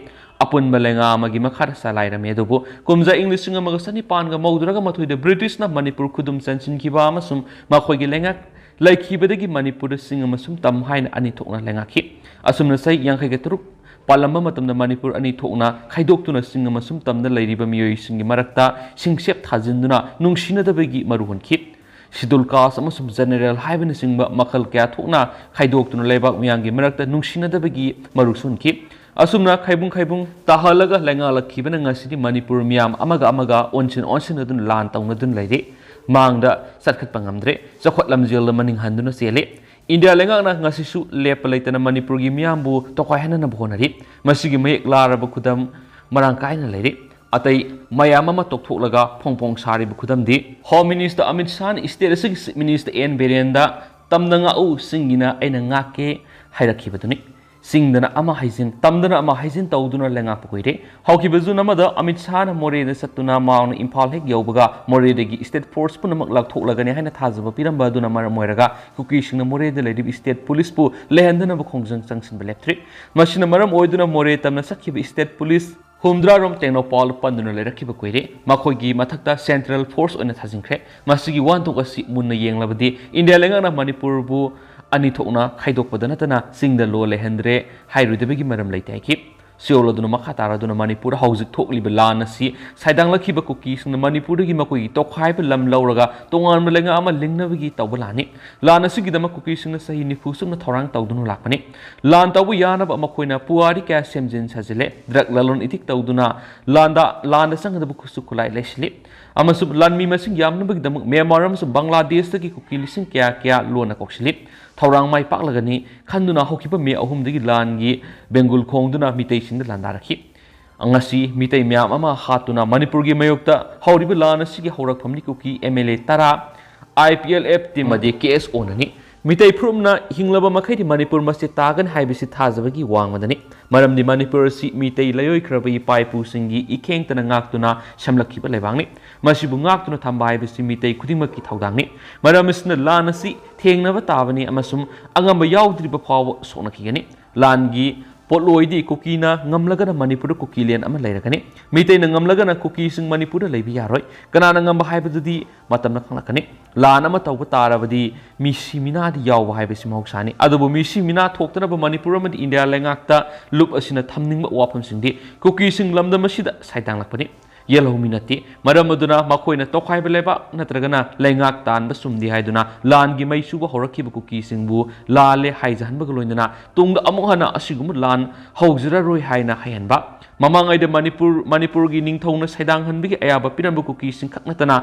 ꯑꯄꯨꯟꯕ ꯂꯩꯉꯥꯛ ꯑꯃꯒꯤ ꯃꯈꯥꯗ ꯆꯂꯥꯏꯔꯝꯃꯤ꯫ ꯑꯗꯨꯕꯨ ꯀꯨꯝꯖꯥ ꯏꯪ ꯂꯤꯁꯤꯡ ꯑꯃꯒ ꯆꯅꯤꯄꯥꯟꯒ ꯃꯧꯗ꯭ꯔꯥꯒ ꯃꯥꯊꯣꯏꯗ ꯕ꯭ꯔꯤꯇꯤꯁꯅ ꯃꯅꯤꯄꯨꯔ ꯈꯨꯗꯨꯝ ꯆꯟꯁꯤꯟꯈꯤꯕ ꯑꯃꯁꯨꯡ ꯃꯈꯣꯏꯒꯤ ꯂꯩꯉꯥꯛ ꯂꯩꯈꯤꯕꯗꯒꯤ ꯃꯅꯤꯄꯨꯔꯗ ꯆꯤꯡ ꯑꯃꯁꯨꯝ ꯇꯝ ꯍꯥꯏꯅ ꯑꯅꯤ ꯊꯣꯛꯅ ꯂꯩꯉꯥꯛꯈꯤ꯫ ꯑꯁꯨꯝꯅ ꯆꯍꯤ ꯌꯥꯡꯈꯩꯒ ꯇꯔꯨꯛ ꯄꯥꯜꯂꯝꯕ ꯃꯇꯝꯗ ꯃꯅꯤꯄꯨꯔ ꯑꯅꯤ ꯊꯣꯛꯅ ꯈꯥꯏꯗꯣꯛꯇꯨꯅ ꯆꯤꯡ ꯑꯃꯁꯨꯝ ꯇꯝꯗ ꯂꯩꯔꯤꯕ ꯃꯤꯑꯣꯏꯁꯤꯡꯒꯤ ꯃꯔꯛꯇ ꯁꯤꯡꯁꯦꯞ ꯊꯥꯖꯤꯟꯗꯨꯅ ꯅꯨꯡꯁꯤꯅꯗꯕꯒꯤ ꯃꯔꯨ ꯍꯨꯟꯈꯤ꯫ Schedule Caste ꯑꯃꯁꯨꯡ General ꯍꯥꯏꯕꯅꯆꯤꯡꯕ ꯃꯈꯜ ꯀꯌꯥ ꯊꯣꯛꯅ ꯈꯥꯏꯗꯣꯛꯇꯨꯅ ꯂꯩꯕꯥꯛ ꯃꯤꯌꯥꯝꯒꯤ ꯃꯔꯛꯇ ꯅꯨꯡꯁꯤꯅꯗꯕꯒꯤ ꯃꯔꯨ ꯁꯨꯍꯟꯈꯤ꯫ ꯑꯁꯨꯝꯅ ꯈꯥꯏꯕꯨꯡ ꯈꯥꯏꯕꯨꯡ ꯇꯥꯍꯜꯂꯒ ꯂꯩꯉꯥꯛꯂꯛꯈꯤꯕꯅ ꯉꯁꯤꯗꯤ ꯃꯅꯤꯄꯨꯔ ꯃꯤꯌꯥꯝ ꯑꯃꯒ ꯑꯃꯒ ꯑꯣꯟꯁꯤꯟ ꯑꯣꯟꯁꯤꯟꯅꯗꯨꯅ ꯂꯥꯟ ꯇꯧꯅꯗꯨꯅ ꯂꯩꯔꯤ꯫ ꯃꯥꯡꯗ ꯆꯠꯈꯠꯄ ꯉꯝꯗ꯭ꯔꯦ꯫ ꯆꯥꯎꯈꯠ ꯂꯝꯖꯦꯜꯗ ꯃꯅꯤꯡ ꯍꯟꯗꯨꯅ ꯆꯦꯜꯂꯤ꯫ ꯏꯟꯗꯤꯌꯥ ꯂꯩꯉꯥꯛꯅ ꯉꯁꯤꯁꯨ ꯂꯦꯞꯄ ꯂꯩꯇꯅ ꯃꯅꯤꯄꯨꯔꯒꯤ ꯃꯤꯌꯥꯝꯕꯨ ꯇꯣꯈꯥꯏꯍꯟꯅꯅꯕ ꯍꯣꯠꯅꯔꯤ꯫ ꯃꯁꯤꯒꯤ ꯃꯌꯦꯛ ꯂꯥꯔꯕ ꯈꯨꯗꯝ ꯃꯔꯥꯡ ꯀꯥꯏꯅ ꯂꯩꯔꯤ꯫ ꯑꯇꯩ ꯃꯌꯥꯝ ꯑꯃ ꯇꯣꯛꯊꯣꯛꯂꯒ ꯐꯣꯡ ꯐꯣꯡ ꯁꯥꯔꯤꯕ ꯈꯨꯗꯝꯗꯤ Home Minister ꯑꯃꯤꯠ ꯁꯥꯍꯅ state ꯑꯁꯤꯒꯤ Chief Minister ꯑꯦꯟ ꯕꯤꯔꯦꯟꯗ "ꯇꯝꯗ ꯉꯥꯛꯎ, ꯆꯤꯡꯒꯤꯅ ꯑꯩꯅ ꯉꯥꯛꯀꯦ" ꯍꯥꯏꯔꯛꯈꯤꯕꯗꯨꯅꯤ꯫ ꯆꯤꯡꯗꯅ ꯑꯃ ꯍꯥꯏꯖꯤꯟ, ꯇꯝꯗꯅ ꯑꯃ ꯍꯥꯏꯖꯤꯟ ꯇꯧꯗꯨꯅ ꯂꯩꯉꯥꯛꯄ ꯀꯨꯏꯔꯦ꯫ ꯍꯧꯈꯤꯕ June ꯑꯃꯗ ꯑꯃꯤꯠ ꯁꯥꯍꯅ ꯃꯣꯔꯦꯗ ꯆꯠꯇꯨꯅ ꯃꯥꯅ ꯏꯝꯐꯥꯜ ꯍꯦꯛ ꯌꯧꯕꯒ ꯃꯣꯔꯦꯗꯒꯤ state force ꯄꯨꯝꯅꯃꯛ ꯂꯧꯊꯣꯛꯂꯒꯅꯤ ꯍꯥꯏꯅ ꯊꯥꯖꯕ ꯄꯤꯔꯝꯕ ꯑꯗꯨꯅ ꯃꯔꯝ ꯑꯣꯏꯔꯒ ꯀꯨꯀꯤꯁꯤꯡꯅ ꯃꯣꯔꯦꯗ ꯂꯩꯔꯤꯕ state police ꯄꯨ ꯂꯩꯍꯟꯗꯅꯕ ꯈꯣꯡꯖꯪ ꯆꯪꯁꯤꯟꯕ ꯂꯦꯞꯇ꯭ꯔꯤ꯫ ꯃꯁꯤꯅ ꯃꯔꯝ ꯑꯣꯏꯗꯨꯅ ꯃꯣꯔꯦ ꯇꯝꯅ ꯆꯠꯈꯤꯕ state police ꯍꯨꯝꯗ꯭ꯔꯥ ꯔꯣꯝ ꯇꯦꯡꯅꯧꯄꯜ ꯄꯟꯗꯨꯅ ꯂꯩꯔꯛꯈꯤꯕ ꯀꯨꯏꯔꯦ꯫ ꯃꯈꯣꯏꯒꯤ ꯃꯊꯛꯇ central force ꯑꯣꯏꯅ ꯊꯥꯖꯤꯟꯈ꯭ꯔꯦ꯫ ꯃꯁꯤꯒꯤ ꯋꯥꯍꯟꯊꯣꯛ ꯑꯁꯤ ꯃꯨꯟꯅ ꯌꯦꯡꯂꯕꯗꯤ ꯏꯟꯗꯤꯌꯥ ꯂꯩꯉꯥꯛꯅ ꯃꯅꯤꯄꯨꯔꯕꯨ ꯑꯅꯤ ꯊꯣꯛꯅ ꯈꯥꯏꯗꯣꯛꯄꯗ ꯅꯠꯇꯅ ꯆꯤꯡꯗ ꯂꯣ ꯂꯩꯍꯟꯗ꯭ꯔꯦ ꯍꯥꯏꯔꯣꯏꯗꯕꯒꯤ ꯃꯔꯝ ꯂꯩꯇꯦ ꯍꯥꯏꯈꯤ꯫ ꯆꯌꯣꯜ ꯑꯗꯨꯅ ꯃꯈꯥ ꯇꯥꯔꯗꯨꯅ ꯃꯅꯤꯄꯨꯔꯗ ꯍꯧꯖꯤꯛ ꯊꯣꯛꯂꯤꯕ ꯂꯥꯟ ꯑꯁꯤ ꯁꯥꯏꯗꯥꯡꯂꯛꯈꯤꯕ ꯀꯨꯀꯤꯁꯤꯡꯅ ꯃꯅꯤꯄꯨꯔꯗꯒꯤ ꯃꯈꯣꯏꯒꯤ ꯇꯣꯈꯥꯏꯕ ꯂꯝ ꯂꯧꯔꯒ ꯇꯣꯉꯥꯟꯕ ꯂꯩꯉꯥꯛ ꯑꯃ ꯂꯤꯡꯅꯕꯒꯤ ꯇꯧꯕ ꯂꯥꯟꯅꯤ꯫ ꯂꯥꯟ ꯑꯁꯤꯒꯤꯗꯃꯛ ꯀꯨꯀꯤꯁꯤꯡꯅ ꯆꯍꯤ ꯅꯤꯐꯨ ꯆꯨꯞꯅ ꯊꯧꯔꯥꯡ ꯇꯧꯗꯨꯅ ꯂꯥꯛꯄꯅꯤ꯫ ꯂꯥꯟ ꯇꯧꯕ ꯌꯥꯅꯕ ꯃꯈꯣꯏꯅ ꯄꯨꯋꯥꯔꯤ ꯀꯌꯥ ꯁꯦꯝꯖꯤꯟ ꯁꯥꯖꯤꯜꯂꯦ꯫ Drug ꯂꯂꯣꯟ ꯏꯇꯤꯛ ꯇꯧꯗꯨꯅ ꯂꯥꯟꯗ, ꯂꯥꯟꯗ ꯆꯪꯒꯗꯕ ꯈꯨꯠꯁꯨ ꯈꯨꯠꯂꯥꯏ ꯂꯩꯁꯤꯜꯂꯤ꯫ ꯑꯃꯁꯨꯡ ꯂꯥꯟꯃꯤ ꯃꯁꯤꯡ ꯌꯥꯝꯅꯕꯒꯤꯗꯃꯛ ꯃ꯭ꯌꯥꯟꯃꯥꯔ ꯑꯃꯁꯨꯡ ꯕꯪꯒ꯭ꯂꯥꯗꯦꯁꯇꯒꯤ ꯀꯨꯀꯤ ꯂꯤꯁꯤꯡ ꯀꯌꯥ ꯀꯌꯥ ꯂꯣꯟꯅ ꯀꯧꯁꯤꯜꯂꯤ꯫ ꯊꯧꯔꯥꯡ ꯃꯥꯏ ꯄꯥꯛꯂꯒꯅꯤ ꯈꯟꯗꯨꯅ ꯍꯧꯈꯤꯕ ꯃꯦ ꯑꯍꯨꯝꯗꯒꯤ ꯂꯥꯟꯒꯤ ꯕꯦꯡꯒꯨꯜ ꯈꯣꯡꯗꯨꯅ ꯃꯤꯇꯩꯁꯤꯡꯗ ꯂꯥꯟꯗꯥꯔꯛꯈꯤ꯫ ꯉꯁꯤ ꯃꯤꯇꯩ ꯃꯌꯥꯝ ꯑꯃ ꯍꯥꯠꯇꯨꯅ ꯃꯅꯤꯄꯨꯔꯒꯤ ꯃꯥꯌꯣꯛꯇ ꯍꯧꯔꯤꯕ ꯂꯥꯟ ꯑꯁꯤꯒꯤ ꯍꯧꯔꯛꯐꯝꯅꯤ ꯀꯨꯀꯤ ꯑꯦꯝ ꯑꯦꯜ ꯑꯦ ꯇꯔꯥ, I P L F team ꯑꯃꯗꯤ ꯀꯦ ꯑꯦꯁ ꯑꯣꯅꯅꯤ꯫ ꯃꯤꯇꯩ ꯐꯨꯔꯨꯞꯅ ꯍꯤꯡꯂꯕ ꯃꯈꯩꯗꯤ ꯃꯅꯤꯄꯨꯔ ꯃꯁꯤ ꯇꯥꯒꯅꯤ ꯍꯥꯏꯕꯁꯤ ꯊꯥꯖꯕꯒꯤ ꯋꯥꯡꯃꯗꯅꯤ꯫ ꯃꯔꯝꯗꯤ ꯃꯅꯤꯄꯨꯔ ꯑꯁꯤ ꯃꯤꯇꯩ ꯂꯥꯏꯑꯣꯏꯈ꯭ꯔꯕ ꯏꯄꯥ ꯏꯄꯨꯁꯤꯡꯒꯤ ꯏꯈꯦꯡꯇꯅ ꯉꯥꯛꯇꯨꯅ ꯁꯦꯝꯂꯛꯈꯤꯕ ꯂꯩꯕꯥꯛꯅꯤ꯫ ꯃꯁꯤꯕꯨ ꯉꯥꯛꯇꯨꯅ ꯊꯝꯕ ꯍꯥꯏꯕꯁꯤ ꯃꯤꯇꯩ ꯈꯨꯗꯤꯡꯃꯛꯀꯤ ꯊꯧꯗꯥꯡꯅꯤ꯫ ꯃꯔꯝ ꯑꯁꯤꯅ ꯂꯥꯟ ꯑꯁꯤ ꯊꯦꯡꯅꯕ ꯇꯥꯕꯅꯤ ꯑꯃꯁꯨꯡ ꯑꯉꯝꯕ ꯌꯥꯎꯗ꯭ꯔꯤꯕ ꯐꯥꯎꯕ ꯁꯣꯛꯅꯈꯤꯒꯅꯤ꯫ ꯂꯥꯟꯒꯤ ꯄꯣꯠꯂꯣꯏꯗꯤ ꯀꯨꯀꯤꯅ ꯉꯝꯂꯒꯅ ꯃꯅꯤꯄꯨꯔꯗ ꯀꯨꯀꯤꯂꯦꯟ ꯑꯃ ꯂꯩꯔꯒꯅꯤ꯫ ꯃꯤꯇꯩꯅ ꯉꯝꯂꯒꯅ ꯀꯨꯀꯤꯁꯤꯡ ꯃꯅꯤꯄꯨꯔꯗ ꯂꯩꯕ ꯌꯥꯔꯣꯏ꯫ ꯀꯅꯥꯅ ꯉꯝꯕ ꯍꯥꯏꯕꯗꯨꯗꯤ ꯃꯇꯝꯅ ꯈꯪꯂꯛꯀꯅꯤ꯫ ꯂꯥꯟ ꯑꯃ ꯇꯧꯕ ꯇꯥꯔꯕꯗꯤ ꯃꯤꯁꯤ ꯃꯤꯅꯥꯗꯤ ꯌꯥꯎꯕ ꯍꯥꯏꯕꯁꯤ ꯃꯍꯧꯁꯥꯅꯤ꯫ ꯑꯗꯨꯕꯨ ꯃꯤꯁꯤ ꯃꯤꯅꯥ ꯊꯣꯛꯇꯅꯕ ꯃꯅꯤꯄꯨꯔ ꯑꯃꯗꯤ ꯏꯟꯗꯤꯌꯥ ꯂꯩꯉꯥꯛꯇ ꯂꯨꯞ ꯑꯁꯤꯅ ꯊꯝꯅꯤꯡꯕ ꯋꯥꯐꯝꯁꯤꯡꯗꯤ ꯀꯨꯀꯤꯁꯤꯡ ꯂꯝꯗꯝ ꯑꯁꯤꯗ ꯁꯥꯏꯗꯥꯡꯂꯛꯄꯅꯤ꯫ ꯌꯦꯜꯍꯧꯃꯤ ꯅꯠꯇꯦ꯫ ꯃꯔꯝ ꯑꯗꯨꯅ ꯃꯈꯣꯏꯅ ꯇꯣꯈꯥꯏꯕ ꯂꯩꯕꯥꯛ ꯅꯠꯇ꯭ꯔꯒꯅ ꯂꯩꯉꯥꯛ ꯇꯥꯟꯕ ꯆꯨꯝꯗꯦ ꯍꯥꯏꯗꯨꯅ ꯂꯥꯟꯒꯤ ꯃꯩ ꯆꯨꯕ ꯍꯧꯔꯛꯈꯤꯕ ꯀꯨꯀꯤꯁꯤꯡꯕꯨ ꯂꯥꯜꯂꯦ ꯍꯥꯏꯖꯍꯟꯕꯒ ꯂꯣꯏꯅꯅ ꯇꯨꯡꯗ ꯑꯃꯨꯛ ꯍꯟꯅ ꯑꯁꯤꯒꯨꯝꯕ ꯂꯥꯟ ꯍꯧꯖꯔꯔꯣꯏ ꯍꯥꯏꯅ ꯍꯥꯏꯍꯟꯕ꯫ ꯃꯃꯥꯡꯉꯩꯗ ꯃꯅꯤꯄꯨꯔ, ꯃꯅꯤꯄꯨꯔꯒꯤ ꯅꯤꯡꯊꯧꯅ ꯁꯩꯗꯥꯡꯍꯟꯕꯒꯤ ꯑꯌꯥꯕ ꯄꯤꯔꯝꯕ ꯀꯨꯀꯤꯁꯤꯡ ꯈꯛ ꯅꯠꯇꯅ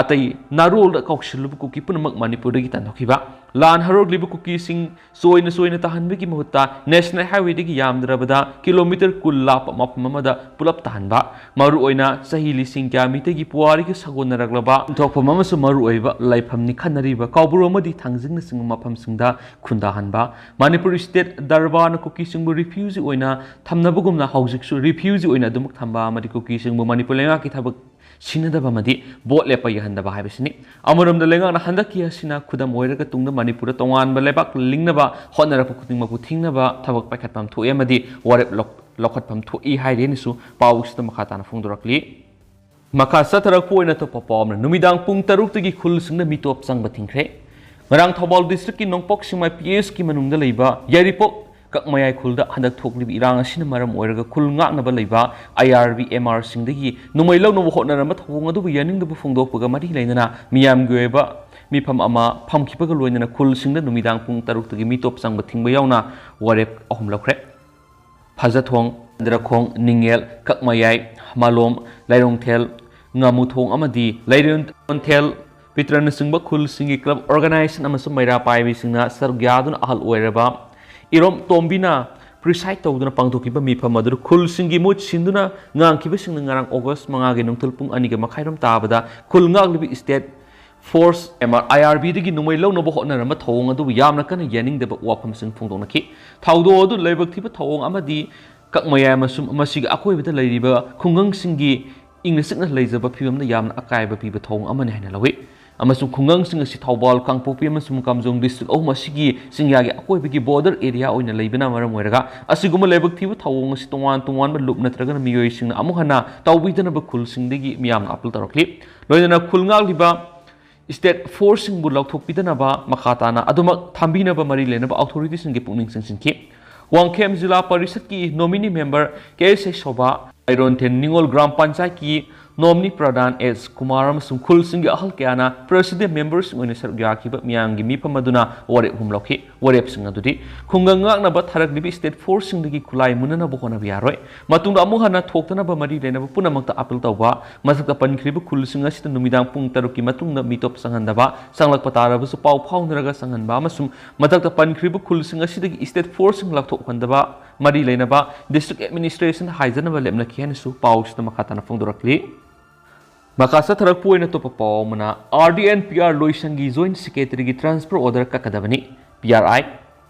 ꯑꯇꯩ ꯅꯥꯔꯣꯜꯗ ꯀꯧꯁꯤꯜꯂꯨꯕ ꯀꯨꯀꯤ ꯄꯨꯝꯅꯃꯛ ꯃꯅꯤꯄꯨꯔꯗꯒꯤ ꯇꯥꯟꯊꯣꯛꯈꯤꯕ꯫ ꯂꯥꯟ ꯍꯧꯔꯛꯂꯤꯕ ꯀꯨꯀꯤꯁꯤꯡ ꯆꯣꯏꯅ ꯆꯣꯏꯅ ꯇꯥꯍꯟꯕꯒꯤ ꯃꯍꯨꯠꯇ National Highwayꯗꯒꯤ ꯌꯥꯝꯗ꯭ꯔꯕꯗ kilometre ꯀꯨꯟ ꯂꯥꯞꯄ ꯃꯐꯝ ꯑꯃꯗ ꯄꯨꯂꯞ ꯇꯥꯍꯟꯕ, ꯃꯔꯨꯑꯣꯏꯅ ꯆꯍꯤ ꯂꯤꯁꯤꯡ ꯀꯌꯥ ꯃꯤꯇꯒꯤ ꯄꯨꯋꯥꯔꯤꯒ ꯁꯥꯒꯣꯟꯅꯔꯛꯂꯕ ꯊꯣꯛꯐꯝ ꯑꯃꯁꯨꯡ ꯃꯔꯨꯑꯣꯏꯕ ꯂꯥꯏꯐꯝꯅꯤ ꯈꯟꯅꯔꯤꯕ ꯀꯥꯎꯕ꯭ꯔꯨ ꯑꯃꯗꯤ ꯊꯥꯡꯖꯤꯡꯅꯆꯤꯡꯕ ꯃꯐꯝꯁꯤꯡꯗ ꯈꯨꯟꯗꯥꯍꯟꯕ꯫ ꯃꯅꯤꯄꯨꯔ state ꯗꯔꯕꯥꯔꯅ ꯀꯨꯀꯤꯁꯤꯡꯕꯨ refugee ꯑꯣꯏꯅ ꯊꯝꯅꯕꯒꯨꯝꯅ ꯍꯧꯖꯤꯛꯁꯨ refugee ꯑꯣꯏꯅ ꯑꯗꯨꯃꯛ ꯊꯝꯕ ꯑꯃꯗꯤ ꯀꯨꯀꯤꯁꯤꯡꯕꯨ ꯃꯅꯤꯄꯨꯔ ꯂꯩꯉꯥꯛꯀꯤ ꯊꯕꯛ ꯁꯤꯟꯅꯗꯕ ꯑꯃꯗꯤ vote ꯂꯦꯞꯄ ꯌꯥꯍꯟꯗꯕ ꯍꯥꯏꯕꯁꯤꯅꯤ꯫ ꯑꯃꯔꯣꯝꯗ ꯂꯩꯉꯥꯛꯅ ꯍꯟꯗꯛꯀꯤ ꯑꯁꯤꯅ ꯈꯨꯗꯝ ꯑꯣꯏꯔꯒ ꯇꯨꯡꯗ ꯃꯅꯤꯄꯨꯔꯗ ꯇꯣꯉꯥꯟꯕ ꯂꯩꯕꯥꯛ ꯂꯤꯡꯅꯕ ꯍꯣꯠꯅꯔꯛꯄ ꯈꯨꯗꯤꯡꯃꯛꯄꯨ ꯊꯤꯡꯅꯕ ꯊꯕꯛ ꯄꯥꯏꯈꯠꯐꯝ ꯊꯣꯛꯏ ꯑꯃꯗꯤ ꯋꯥꯔꯦꯞ ꯂꯧ-, ꯂꯧꯈꯠꯐꯝ ꯊꯣꯛꯏ ꯍꯥꯏꯔꯦꯅꯁꯨ ꯄꯥꯎꯁꯤꯗ ꯃꯈꯥ ꯇꯥꯅ ꯐꯣꯡꯗꯣꯔꯛꯂꯤ꯫ ꯃꯈꯥ ꯆꯠꯊꯔꯛꯄ ꯑꯣꯏꯅ ꯑꯇꯣꯞꯄ ꯄꯥꯎ ꯑꯃꯅ ꯅꯨꯃꯤꯗꯥꯡ ꯄꯨꯡ ꯇꯔꯨꯛꯇꯒꯤ ꯈꯨꯜꯁꯤꯡꯗ ꯃꯤꯇꯣꯞ ꯆꯪꯕ ꯊꯤꯡꯈ꯭ꯔꯦ꯫ ꯉꯔꯥꯡ ꯊꯧꯕꯥꯜ districtꯀꯤ ꯅꯣꯡꯄꯣꯛ ꯁꯦꯛꯃꯥꯏ P H ꯀꯤ ꯃꯅꯨꯡꯗ ꯂꯩꯕ ꯌꯥꯏꯔꯤꯄꯣꯛ ꯀꯛꯃꯌꯥꯏ ꯈꯨꯜꯗ ꯍꯟꯗꯛ ꯊꯣꯛꯂꯤꯕ ꯏꯔꯥꯡ ꯑꯁꯤꯅ ꯃꯔꯝ ꯑꯣꯏꯔꯒ ꯈꯨꯜ ꯉꯥꯛꯅꯕ ꯂꯩꯕ I R B M R ꯁꯤꯡꯗꯒꯤ ꯅꯣꯡꯃꯩ ꯂꯧꯅꯕ ꯍꯣꯠꯅꯔꯝꯕ ꯊꯧꯑꯣꯡ ꯑꯗꯨꯕꯨ ꯌꯥꯅꯤꯡꯗꯕ ꯐꯣꯡꯗꯣꯛꯄꯒ ꯃꯔꯤ ꯂꯩꯅꯅ ꯃꯤꯌꯥꯝꯒꯤ ꯑꯣꯏꯕ ꯃꯤꯐꯝ ꯑꯃ ꯐꯝꯈꯤꯕꯒ ꯂꯣꯏꯅꯅ ꯈꯨꯜꯁꯤꯡꯗ ꯅꯨꯃꯤꯗꯥꯡ ꯄꯨꯡ ꯇꯔꯨꯛꯇꯒꯤ ꯃꯤꯇꯣꯞ ꯆꯪꯕ ꯊꯤꯡꯕ ꯌꯥꯎꯅ ꯋꯥꯔꯦꯞ ꯑꯍꯨꯝ ꯂꯧꯈ꯭ꯔꯦ꯫ ꯐꯖꯊꯣꯡ, ꯗ꯭ꯔꯈꯣꯡ, ꯅꯤꯡꯉꯦꯜ, ꯀꯛꯃꯌꯥꯏ, ꯃꯥꯂꯣꯝ, ꯂꯥꯏꯔꯣꯡꯊꯦꯜ, ꯉꯥꯃꯨꯊꯣꯡ ꯑꯃꯗꯤ ꯂꯩꯔꯣꯟꯊꯦꯜ ꯄꯤꯇ꯭ꯔꯅꯆꯤꯡꯕ ꯈꯨꯜꯁꯤꯡꯒꯤ club organization ꯑꯃꯁꯨꯡ ꯃꯩꯔꯥ ꯄꯥꯏꯕꯤꯁꯤꯡꯅ ꯁꯔꯨꯛ ꯌꯥꯗꯨꯅ ꯑꯍꯜ ꯑꯣꯏꯔꯕ ꯏꯔꯣꯝ ꯇꯣꯝꯕꯤꯅ preside ꯇꯧꯗꯨꯅ ꯄꯥꯡꯊꯣꯛꯈꯤꯕ ꯃꯤꯐꯝ ꯑꯗꯨꯗ ꯈꯨꯜꯁꯤꯡꯒꯤ ꯃꯍꯨꯠ ꯁꯤꯟꯗꯨꯅ ꯉꯥꯡꯈꯤꯕꯁꯤꯡꯅ ꯉꯔꯥꯡ August ꯃꯉꯥꯒꯤ ꯅꯨꯡꯊꯤꯜ ꯄꯨꯡ ꯑꯅꯤꯒ ꯃꯈꯥꯏꯔꯣꯝ ꯇꯥꯕꯗ ꯈꯨꯜ ꯉꯥꯛꯂꯤꯕ state force ꯑꯃ I R B ꯗꯒꯤ ꯅꯣꯡꯃꯩ ꯂꯧꯅꯕ ꯍꯣꯠꯅꯔꯝꯕ ꯊꯧꯑꯣꯡ ꯑꯗꯨꯕꯨ ꯌꯥꯝꯅ ꯀꯟꯅ ꯌꯥꯅꯤꯡꯗꯕ ꯋꯥꯐꯝꯁꯤꯡ ꯐꯣꯡꯗꯣꯛꯅꯈꯤ꯫ ꯊꯧꯗꯣꯛ ꯑꯗꯨ ꯂꯥꯏꯕꯛ ꯊꯤꯕ ꯊꯧꯑꯣꯡ ꯑꯃꯗꯤ ꯀꯛꯃꯌꯥꯏ ꯑꯃꯁꯨꯡ ꯃꯁꯤꯒꯤ ꯑꯀꯣꯏꯕꯗ ꯂꯩꯔꯤꯕ ꯈꯨꯡꯒꯪꯁꯤꯡꯒꯤ ꯏꯪꯅ ꯆꯤꯛꯅ ꯂꯩꯖꯕ ꯐꯤꯕꯝꯗ ꯌꯥꯝꯅ ꯑꯀꯥꯏꯕ ꯄꯤꯕ ꯊꯧꯑꯣꯡ ꯑꯃꯅꯤ ꯍꯥꯏꯅ ꯂꯧꯏ꯫ ꯑꯃꯁꯨꯡ ꯈꯨꯡꯒꯪꯁꯤꯡ ꯑꯁꯤ ꯊꯧꯕꯥꯜ, ꯀꯥꯡꯄꯣꯛꯄꯤ ꯑꯃꯁꯨꯡ ꯀꯥꯝꯖꯣꯡ district ꯑꯍꯨꯝ ꯑꯁꯤꯒꯤ ꯆꯤꯡꯌꯥꯒꯤ ꯑꯀꯣꯏꯕꯒꯤ border area ꯑꯣꯏꯅ ꯂꯩꯕꯅ ꯃꯔꯝ ꯑꯣꯏꯔꯒ ꯑꯁꯤꯒꯨꯝꯕ ꯂꯥꯏꯕꯛ ꯊꯤꯕ ꯊꯧꯑꯣꯡ ꯑꯁꯤ ꯇꯣꯉꯥꯟ ꯇꯣꯉꯥꯟꯕ ꯂꯨꯞ ꯅꯠꯇ꯭ꯔꯒꯅ ꯃꯤꯑꯣꯏꯁꯤꯡꯅ ꯑꯃꯨꯛ ꯍꯟꯅ ꯇꯧꯕꯤꯗꯅꯕ ꯈꯨꯜꯁꯤꯡꯗꯒꯤ ꯃꯤꯌꯥꯝꯅ appeal ꯇꯧꯔꯛꯂꯤ꯫ ꯂꯣꯏꯅꯅ ꯈꯨꯜ ꯉꯥꯛꯂꯤꯕ state force ꯁꯤꯡꯕꯨ ꯂꯧꯊꯣꯛꯄꯤꯗꯅꯕ ꯃꯈꯥ ꯇꯥꯅ ꯑꯗꯨꯃꯛ ꯊꯝꯕꯤꯅꯕ ꯃꯔꯤ ꯂꯩꯅꯕ authority ꯁꯤꯡꯒꯤ ꯄꯨꯛꯅꯤꯡ ꯆꯤꯡꯁꯤꯟꯈꯤ꯫ ꯋꯥꯡꯈꯦꯝ ꯖꯤꯂꯥ ꯄꯔꯤꯁꯠꯀꯤ nominee member ꯀꯦ ꯑꯦꯁ ꯁꯣꯚꯥ, ꯂꯩꯔꯣꯟꯊꯦꯟ ꯅꯤꯉꯣꯜ ꯒ꯭ꯔꯥꯝ ꯄꯟꯆꯥꯌꯠꯀꯤ ꯅꯣꯝꯅꯤ ꯄ꯭ꯔꯙꯥꯟ ꯑꯦꯁ ꯀꯨꯃꯥꯔ ꯑꯃꯁꯨꯡ ꯈꯨꯜꯁꯤꯡꯒꯤ ꯑꯍꯜ ꯀꯌꯥꯅ ꯄ꯭ꯔꯦꯁꯤꯗꯦꯟ ꯃꯦꯝꯕꯔꯁꯤꯡ ꯑꯣꯏꯅ ꯁꯔꯨꯛ ꯌꯥꯈꯤꯕ ꯃꯤꯌꯥꯝꯒꯤ ꯃꯤꯐꯝ ꯑꯗꯨꯅ ꯋꯥꯔꯦꯞ ꯍꯨꯝꯂꯧꯈꯤ꯫ ꯋꯥꯔꯦꯞꯁꯤꯡ ꯑꯗꯨꯗꯤ ꯈꯨꯡꯒꯪ ꯉꯥꯛꯅꯕ ꯊꯥꯔꯛꯂꯤꯕ ꯁ꯭ꯇꯦꯠ ꯐꯣꯔꯁꯁꯤꯡꯗꯒꯤ ꯈꯨꯠꯂꯥꯏ ꯃꯨꯟꯅꯅꯕ ꯍꯣꯠꯅꯕ ꯌꯥꯔꯣꯏ꯫ ꯃꯇꯨꯡꯗ ꯑꯃꯨꯛ ꯍꯟꯅ ꯊꯣꯛꯇꯅꯕ ꯃꯔꯤ ꯂꯩꯅꯕ ꯄꯨꯝꯅꯃꯛꯇ ꯑꯥꯄꯤꯜ ꯇꯧꯕ꯫ ꯃꯊꯛꯇ ꯄꯟꯈ꯭ꯔꯤꯕ ꯈꯨꯜꯁꯤꯡ ꯑꯁꯤꯗ ꯅꯨꯃꯤꯗꯥꯡ ꯄꯨꯡ ꯇꯔꯨꯛꯀꯤ ꯃꯇꯨꯡꯗ ꯃꯤꯇꯣꯞ ꯆꯪꯍꯟꯗꯕ, ꯆꯪꯂꯛꯄ ꯇꯥꯔꯕꯁꯨ ꯄꯥꯎ ꯐꯥꯎꯅꯔꯒ ꯆꯪꯍꯟꯕ ꯑꯃꯁꯨꯡ ꯃꯊꯛꯇ ꯄꯟꯈ꯭ꯔꯤꯕ ꯈꯨꯜꯁꯤꯡ ꯑꯁꯤꯗꯒꯤ ꯁ꯭ꯇꯦꯠ ꯐꯣꯔꯁꯁꯤꯡ ꯂꯧꯊꯣꯛꯍꯟꯗꯕ ꯃꯔꯤ ꯂꯩꯅꯕ ꯗꯤꯁꯇ꯭ꯔꯤꯛ ꯑꯦꯗꯃꯤꯅꯤꯁꯇ꯭ꯔꯦꯁꯟꯗ ꯍꯥꯏꯖꯅꯕ ꯂꯦꯞꯅꯈꯤ ꯍꯥꯏꯅꯁꯨ ꯄꯥꯎꯁꯤꯗ ꯃꯈꯥ ꯇꯥꯅ ꯐꯣꯡꯗꯣꯔꯛꯂꯤ꯫ ꯃꯈꯥ ꯆꯠꯊꯔꯛꯄ ꯑꯣꯏꯅ ꯑꯇꯣꯞꯄ ꯄꯥꯎ ꯑꯃꯅ, R D N P R ꯂꯣꯏꯁꯪꯒꯤ ꯖꯣꯏꯟꯠ ꯁꯦꯀ꯭ꯔꯦꯇꯔꯤꯒꯤ ꯇ꯭ꯔꯥꯟꯁꯐꯔ ꯑꯣꯔꯗꯔ ꯀꯛꯀꯗꯕꯅꯤ, ꯄꯤ ꯑꯥꯔ ꯑꯥꯏ꯫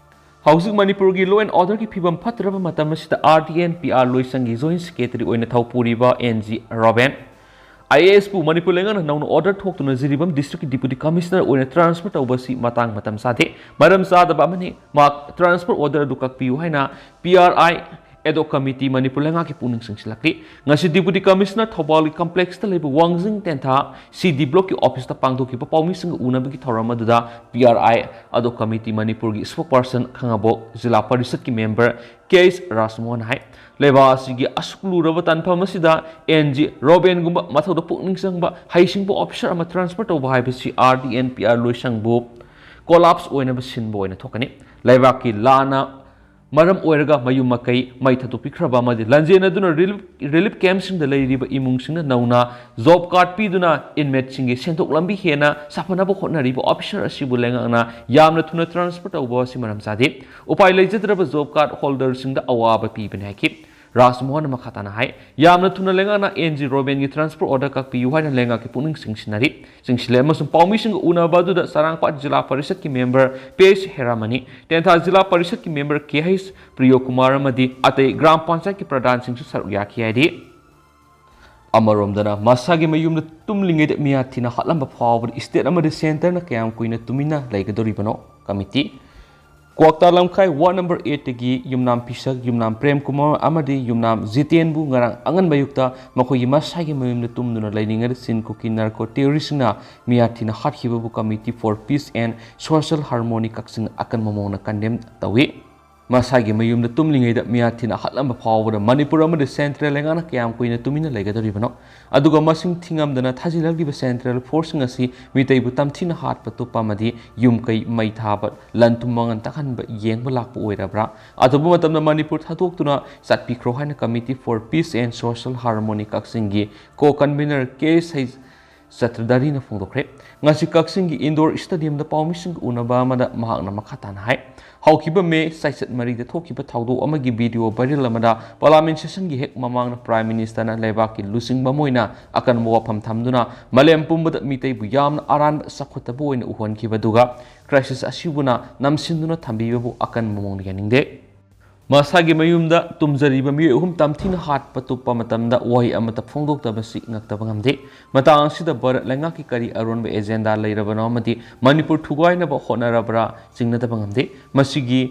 ꯍꯧꯖꯤꯛ ꯃꯅꯤꯄꯨꯔꯒꯤ law and orderꯒꯤ ꯐꯤꯕꯝ ꯐꯠꯇ꯭ꯔꯕ ꯃꯇꯝ ꯑꯁꯤꯗ R D N P R ꯂꯣꯏꯁꯪꯒꯤ ꯖꯣꯏꯟꯠ ꯁꯦꯀ꯭ꯔꯦꯇꯔꯤ ꯑꯣꯏꯅ ꯊꯧ ꯄꯨꯔꯤꯕ N G Roben, I A ꯑꯦꯁꯄꯨ ꯃꯅꯤꯄꯨꯔ ꯂꯩꯉꯥꯛꯅ ꯅꯧꯅ ꯑꯣꯔꯗꯔ ꯊꯣꯛꯇꯨꯅ ꯖꯤꯔꯤꯕꯥꯝ ꯗꯤꯁꯇ꯭ꯔꯤꯛꯀꯤ ꯗꯤꯄꯨꯇꯤ ꯀꯃꯤꯁꯅꯔ ꯑꯣꯏꯅ ꯇ꯭ꯔꯥꯟꯁꯐꯔ ꯇꯧꯕ ꯑꯁꯤ ꯃꯇꯥꯡ ꯃꯇꯝ ꯆꯥꯗꯦ, ꯃꯔꯝ ꯆꯥꯗꯕ ꯑꯃꯅꯤ꯫ ꯃꯍꯥꯛ ꯇ꯭ꯔꯥꯟꯁꯐꯔ ꯑꯣꯔꯗꯔ ꯑꯗꯨ ꯀꯛꯄꯤꯌꯨ ꯍꯥꯏꯅ ꯄꯤ ꯑꯥꯔ ꯑꯥꯏ ꯑꯦꯗ ꯍꯣꯛ ꯀꯃꯤꯇꯤ ꯃꯅꯤꯄꯨꯔ ꯂꯩꯉꯥꯛꯀꯤ ꯄꯨꯛꯅꯤꯡ ꯆꯤꯡꯁꯤꯜꯂꯛꯂꯤ꯫ ꯉꯁꯤ ꯗꯤꯄꯨꯇꯤ ꯀꯃꯤꯁꯅꯔ ꯊꯧꯕꯥꯜꯒꯤ ꯀꯝꯄ꯭ꯂꯦꯛꯁꯇ ꯂꯩꯕ ꯋꯥꯡꯖꯤꯡ ꯇꯦꯟꯊꯥ ꯁꯤ ꯗꯤ ꯕ꯭ꯂꯣꯛꯀꯤ ꯑꯣꯐꯤꯁꯇ ꯄꯥꯡꯊꯣꯛꯈꯤꯕ ꯄꯥꯎꯃꯤꯁꯤꯡꯒ ꯎꯅꯕꯒꯤ ꯊꯧꯔꯝ ꯑꯗꯨꯗ ꯄꯤ ꯑꯥꯔ ꯑꯥꯏ ꯑꯦꯗ ꯍꯣꯛ ꯀꯃꯤꯇꯤ ꯃꯅꯤꯄꯨꯔꯒꯤ ꯁ꯭ꯄꯣꯛꯄꯔꯁꯟ ꯈꯥꯉꯕꯣꯛ, ꯖꯤꯂꯥ ꯄꯔꯤꯁꯠꯀꯤ ꯃꯦꯝꯕꯔ ꯀꯦ ꯑꯦꯁ ꯔꯥꯖꯃꯣꯍꯟ ꯍꯥꯏ, ꯂꯩꯕꯥꯛ ꯑꯁꯤꯒꯤ ꯑꯁꯨꯛ ꯂꯨꯔꯕ ꯇꯥꯟꯐꯝ ꯑꯁꯤꯗ ꯑꯦꯟ ꯖꯤ ꯔꯣꯕꯦꯟꯒꯨꯝꯕ ꯃꯊꯧꯗ ꯄꯨꯛꯅꯤꯡ ꯆꯪꯕ ꯍꯩꯁꯤꯡꯕ ꯑꯣꯐꯤꯁꯔ ꯑꯃ ꯇ꯭ꯔꯥꯟꯁꯐꯔ ꯇꯧꯕ ꯍꯥꯏꯕꯁꯤ R D N P R ꯂꯣꯏꯁꯪꯕꯨ ꯀꯣꯂꯥꯞꯁ ꯑꯣꯏꯅꯕ ꯁꯤꯟꯕ ꯑꯣꯏꯅ ꯊꯣꯛꯀꯅꯤ꯫ ꯂꯩꯕꯥꯛꯀꯤ ꯂꯥꯟꯅ ꯃꯔꯝ ꯑꯣꯏꯔꯒ ꯃꯌꯨꯝ ꯃꯀꯩ ꯃꯩ ꯊꯥꯗꯣꯛꯄꯤꯈ꯭ꯔꯕ ꯑꯃꯗꯤ ꯂꯥꯟꯖꯦꯟꯅꯗꯨꯅ ꯔꯤꯂꯤꯐ, ꯔꯤꯂꯤꯐ ꯀꯦꯝꯞꯁꯤꯡꯗ ꯂꯩꯔꯤꯕ ꯏꯃꯨꯡꯁꯤꯡꯅ ꯅꯧꯅ ꯖꯣꯕ ꯀꯥꯔꯗ ꯄꯤꯗꯨꯅ ꯏꯟꯃꯦꯠꯁꯤꯡꯒꯤ ꯁꯦꯟꯊꯣꯛ ꯂꯝꯕꯤ ꯍꯦꯟꯅ ꯁꯥꯐꯅꯕ ꯍꯣꯠꯅꯔꯤꯕ ꯑꯣꯐꯤꯁꯔ ꯑꯁꯤꯕꯨ ꯂꯩꯉꯥꯛꯅ ꯌꯥꯝꯅ ꯊꯨꯅ ꯇ꯭ꯔꯥꯟꯁꯐꯔ ꯇꯧꯕ ꯑꯁꯤ ꯃꯔꯝ ꯆꯥꯗꯦ꯫ ꯎꯄꯥꯏ ꯂꯩꯖꯗ꯭ꯔꯕ ꯖꯣꯕ ꯀꯥꯔꯗ ꯍꯣꯜꯗꯔꯁꯤꯡꯗ ꯑꯋꯥꯕ ꯄꯤꯕꯅꯤ ꯍꯥꯏꯈꯤ꯫ ꯔꯥꯖꯃꯣꯍꯟꯅ ꯃꯈꯥ ꯇꯥꯅ ꯍꯥꯏ, ꯌꯥꯝꯅ ꯊꯨꯅ ꯂꯩꯉꯥꯛꯅ ꯑꯦꯟ ꯖꯤ ꯔꯣꯕꯦꯟꯒꯤ ꯇ꯭ꯔꯥꯟꯁꯐꯔ ꯑꯣꯔꯗꯔ ꯀꯛꯄꯤꯌꯨ ꯍꯥꯏꯅ ꯂꯩꯉꯥꯛꯀꯤ ꯄꯨꯛꯅꯤꯡ ꯆꯤꯡꯁꯤꯟꯅꯔꯤ, ꯆꯤꯡꯁꯤꯜꯂꯦ ꯑꯃꯁꯨꯡ ꯄꯥꯎꯃꯤꯁꯤꯡꯒ ꯎꯅꯕ ꯑꯗꯨꯗ ꯆꯔꯥꯡꯄꯥꯠ ꯖꯤꯂꯥ ꯄꯔꯤꯁꯠꯀꯤ ꯃꯦꯝꯕꯔ ꯄꯤ ꯑꯦꯁ ꯍꯦꯔꯥꯃꯅꯤ, ꯇꯦꯟꯊꯥ ꯖꯤꯂꯥ ꯄꯔꯤꯁꯠꯀꯤ ꯃꯦꯝꯕꯔ ꯀꯦ ꯑꯩꯆ ꯄ꯭ꯔꯤꯌꯣꯀꯨꯃꯥꯔ ꯑꯃꯗꯤ ꯑꯇꯩ ꯒ꯭ꯔꯥꯝ ꯄꯟꯆꯥꯌꯠꯀꯤ ꯄ꯭ꯔꯙꯥꯟꯁꯤꯡꯁꯨ ꯁꯔꯨꯛ ꯌꯥꯈꯤ ꯍꯥꯏꯔꯤ꯫ ꯑꯃꯔꯣꯝꯗꯅ, ꯃꯁꯥꯒꯤ ꯃꯌꯨꯝꯗ ꯇꯨꯝꯂꯤꯉꯩꯗ ꯃꯤꯌꯥꯊꯤꯅ ꯍꯥꯠꯂꯝꯕ ꯐꯥꯎꯕꯗ ꯁ꯭ꯇꯦꯠ ꯑꯃꯗꯤ ꯁꯦꯟꯇꯔꯅ ꯀꯌꯥꯝ ꯀꯨꯏꯅ ꯇꯨꯃꯤꯟꯅ ꯂꯩꯒꯗꯧꯔꯤꯕꯅꯣ? ꯀꯃꯤꯇꯤ꯫ ꯀ꯭ꯋꯥꯛꯇꯥ ꯂꯝꯈꯥꯏ ꯋꯥꯔꯗ ꯅꯝꯕꯔ ꯑꯦꯠꯇꯒꯤ ꯌꯨꯝꯅꯥꯝ ꯄꯤꯁꯛ, ꯌꯨꯝꯅꯥꯝ ꯄ꯭ꯔꯦꯝ ꯀꯨꯃꯥꯔ ꯑꯃꯗꯤ ꯌꯨꯝꯅꯥꯝ ꯖꯤꯇꯦꯟꯕꯨ ꯉꯔꯥꯡ ꯑꯉꯟꯕ ꯑꯌꯨꯛꯇ ꯃꯈꯣꯏꯒꯤ ꯃꯁꯥꯒꯤ ꯃꯌꯨꯝꯗ ꯇꯨꯝꯗꯨꯅ ꯂꯩꯔꯤꯉꯩꯗ ꯆꯤꯟ ꯀꯨꯀꯤ narco ꯇꯦꯔꯣꯔꯤꯁꯁꯤꯡꯅ ꯃꯤꯌꯥꯊꯤꯅ ꯍꯥꯠꯈꯤꯕꯕꯨ Committee for Peace and Social Harmony ꯀꯛꯆꯤꯡꯅ ꯑꯀꯟꯕ ꯃꯑꯣꯡꯗ ꯀꯟꯗꯦꯝ ꯇꯧꯏ꯫ ꯃꯁꯥꯒꯤ ꯃꯌꯨꯝꯗ ꯇꯨꯝꯂꯤꯉꯩꯗ ꯃꯤꯌꯥꯊꯤꯟ ꯍꯥꯠꯂꯝꯕ ꯐꯥꯎꯕꯗ ꯃꯅꯤꯄꯨꯔ ꯑꯃꯗꯤ ꯁꯦꯟꯇ꯭ꯔꯦꯜ ꯂꯩꯉꯥꯛꯅ ꯀꯌꯥꯝ ꯀꯨꯏꯅ ꯇꯨꯃꯤꯟꯅ ꯂꯩꯒꯗꯧꯔꯤꯕꯅꯣ? ꯑꯗꯨꯒ ꯃꯁꯤꯡ ꯊꯤꯉꯝꯗꯅ ꯊꯥꯖꯤꯜꯂꯛꯂꯤꯕ ꯁꯦꯟꯇ꯭ꯔꯦꯜ ꯐꯣꯔꯁꯁꯤꯡ ꯑꯁꯤ ꯃꯤꯇꯩꯕꯨ ꯇꯝꯊꯤꯅ ꯍꯥꯠꯄ ꯇꯨꯞꯄ ꯑꯃꯗꯤ ꯌꯨꯝ ꯀꯩ ꯃꯩ ꯊꯥꯕ, ꯂꯟ ꯊꯨꯝ ꯃꯥꯡꯍꯟ ꯇꯥꯛꯍꯟꯕ ꯌꯦꯡꯕ ꯂꯥꯛꯄ ꯑꯣꯏꯔꯕ꯭ꯔꯥ? ꯑꯇꯣꯞꯄ ꯃꯇꯝꯗ ꯃꯅꯤꯄꯨꯔ ꯊꯥꯗꯣꯛꯇꯨꯅ ꯆꯠꯄꯤꯈ꯭ꯔꯣ ꯍꯥꯏꯅ Committee for Peace and Social Harmony ꯀꯛꯆꯤꯡꯒꯤ ꯀꯣ ꯀꯟꯚꯤꯅꯔ ꯀꯦ ꯁꯩ ꯆꯇ꯭ꯔꯗꯥꯔꯤꯅ ꯐꯣꯡꯗꯣꯛꯈ꯭ꯔꯦ꯫ ꯉꯁꯤ ꯀꯛꯆꯤꯡꯒꯤ ꯏꯟꯗꯣꯔ ꯁ꯭ꯇꯦꯗꯤꯌꯝꯗ ꯄꯥꯎꯃꯤꯁꯤꯡꯒ ꯎꯅꯕ ꯑꯃꯗ ꯃꯍꯥꯛꯅ ꯃꯈꯥ ꯇꯥꯅ ꯍꯥꯏ, ꯍꯧꯈꯤꯕ ꯃꯦ ꯆꯩꯆꯠ ꯃꯔꯤꯗ ꯊꯣꯛꯈꯤꯕ ꯊꯧꯗꯣꯛ ꯑꯃꯒꯤ ꯚꯤꯗꯤꯑꯣ ꯚꯥꯏꯔꯦꯜ ꯑꯃꯗ ꯄꯥꯔꯂꯥꯃꯦꯟ ꯁꯦꯁꯟꯒꯤ ꯍꯦꯛ ꯃꯃꯥꯡꯗ ꯄ꯭ꯔꯥꯏꯝ ꯃꯤꯅꯤꯁꯇꯔꯅ ꯂꯩꯕꯥꯛꯀꯤ ꯂꯨꯆꯤꯡꯕ ꯑꯃ ꯑꯣꯏꯅ ꯑꯀꯟꯕ ꯋꯥꯐꯝ ꯊꯝꯗꯨꯅ ꯃꯥꯂꯦꯝ ꯄꯨꯝꯕꯗ ꯃꯤꯇꯩꯕꯨ ꯌꯥꯝꯅ ꯑꯔꯥꯟꯕ ꯆꯥꯎꯈꯠꯇꯕ ꯑꯣꯏꯅ ꯎꯍꯟꯈꯤꯕꯗꯨꯒ ꯀ꯭ꯔꯥꯏꯁꯤꯁ ꯑꯁꯤꯕꯨꯅ ꯅꯝꯁꯤꯟꯗꯨꯅ ꯊꯝꯕꯤꯕꯕꯨ ꯑꯀꯟꯕ ꯃꯑꯣꯡꯗ ꯌꯥꯅꯤꯡꯗꯦ꯫ ꯃꯁꯥꯒꯤ ꯃꯌꯨꯝꯗ ꯇꯨꯝꯖꯔꯤꯕ ꯃꯤꯑꯣꯏ ꯑꯍꯨꯝ ꯇꯝꯊꯤꯅ ꯍꯥꯠꯄ ꯇꯨꯞꯄ ꯃꯇꯝꯗ ꯋꯥꯍꯩ ꯑꯃꯠꯇ ꯐꯣꯡꯗꯣꯛꯇꯕꯁꯤ ꯉꯛꯇꯕ ꯉꯝꯗꯦ꯫ ꯃꯇꯥꯡ ꯑꯁꯤꯗ ꯚꯥꯔꯠ ꯂꯩꯉꯥꯛꯀꯤ ꯀꯔꯤ ꯑꯔꯣꯟꯕ ꯑꯦꯖꯦꯟꯗꯥ ꯂꯩꯔꯕꯅꯣ ꯑꯃꯗꯤ ꯃꯅꯤꯄꯨꯔ ꯊꯨꯒꯥꯏꯅꯕ ꯍꯣꯠꯅꯔꯕ꯭ꯔꯥ ꯆꯤꯡꯅꯗꯕ ꯉꯝꯗꯦ꯫ ꯃꯁꯤꯒꯤ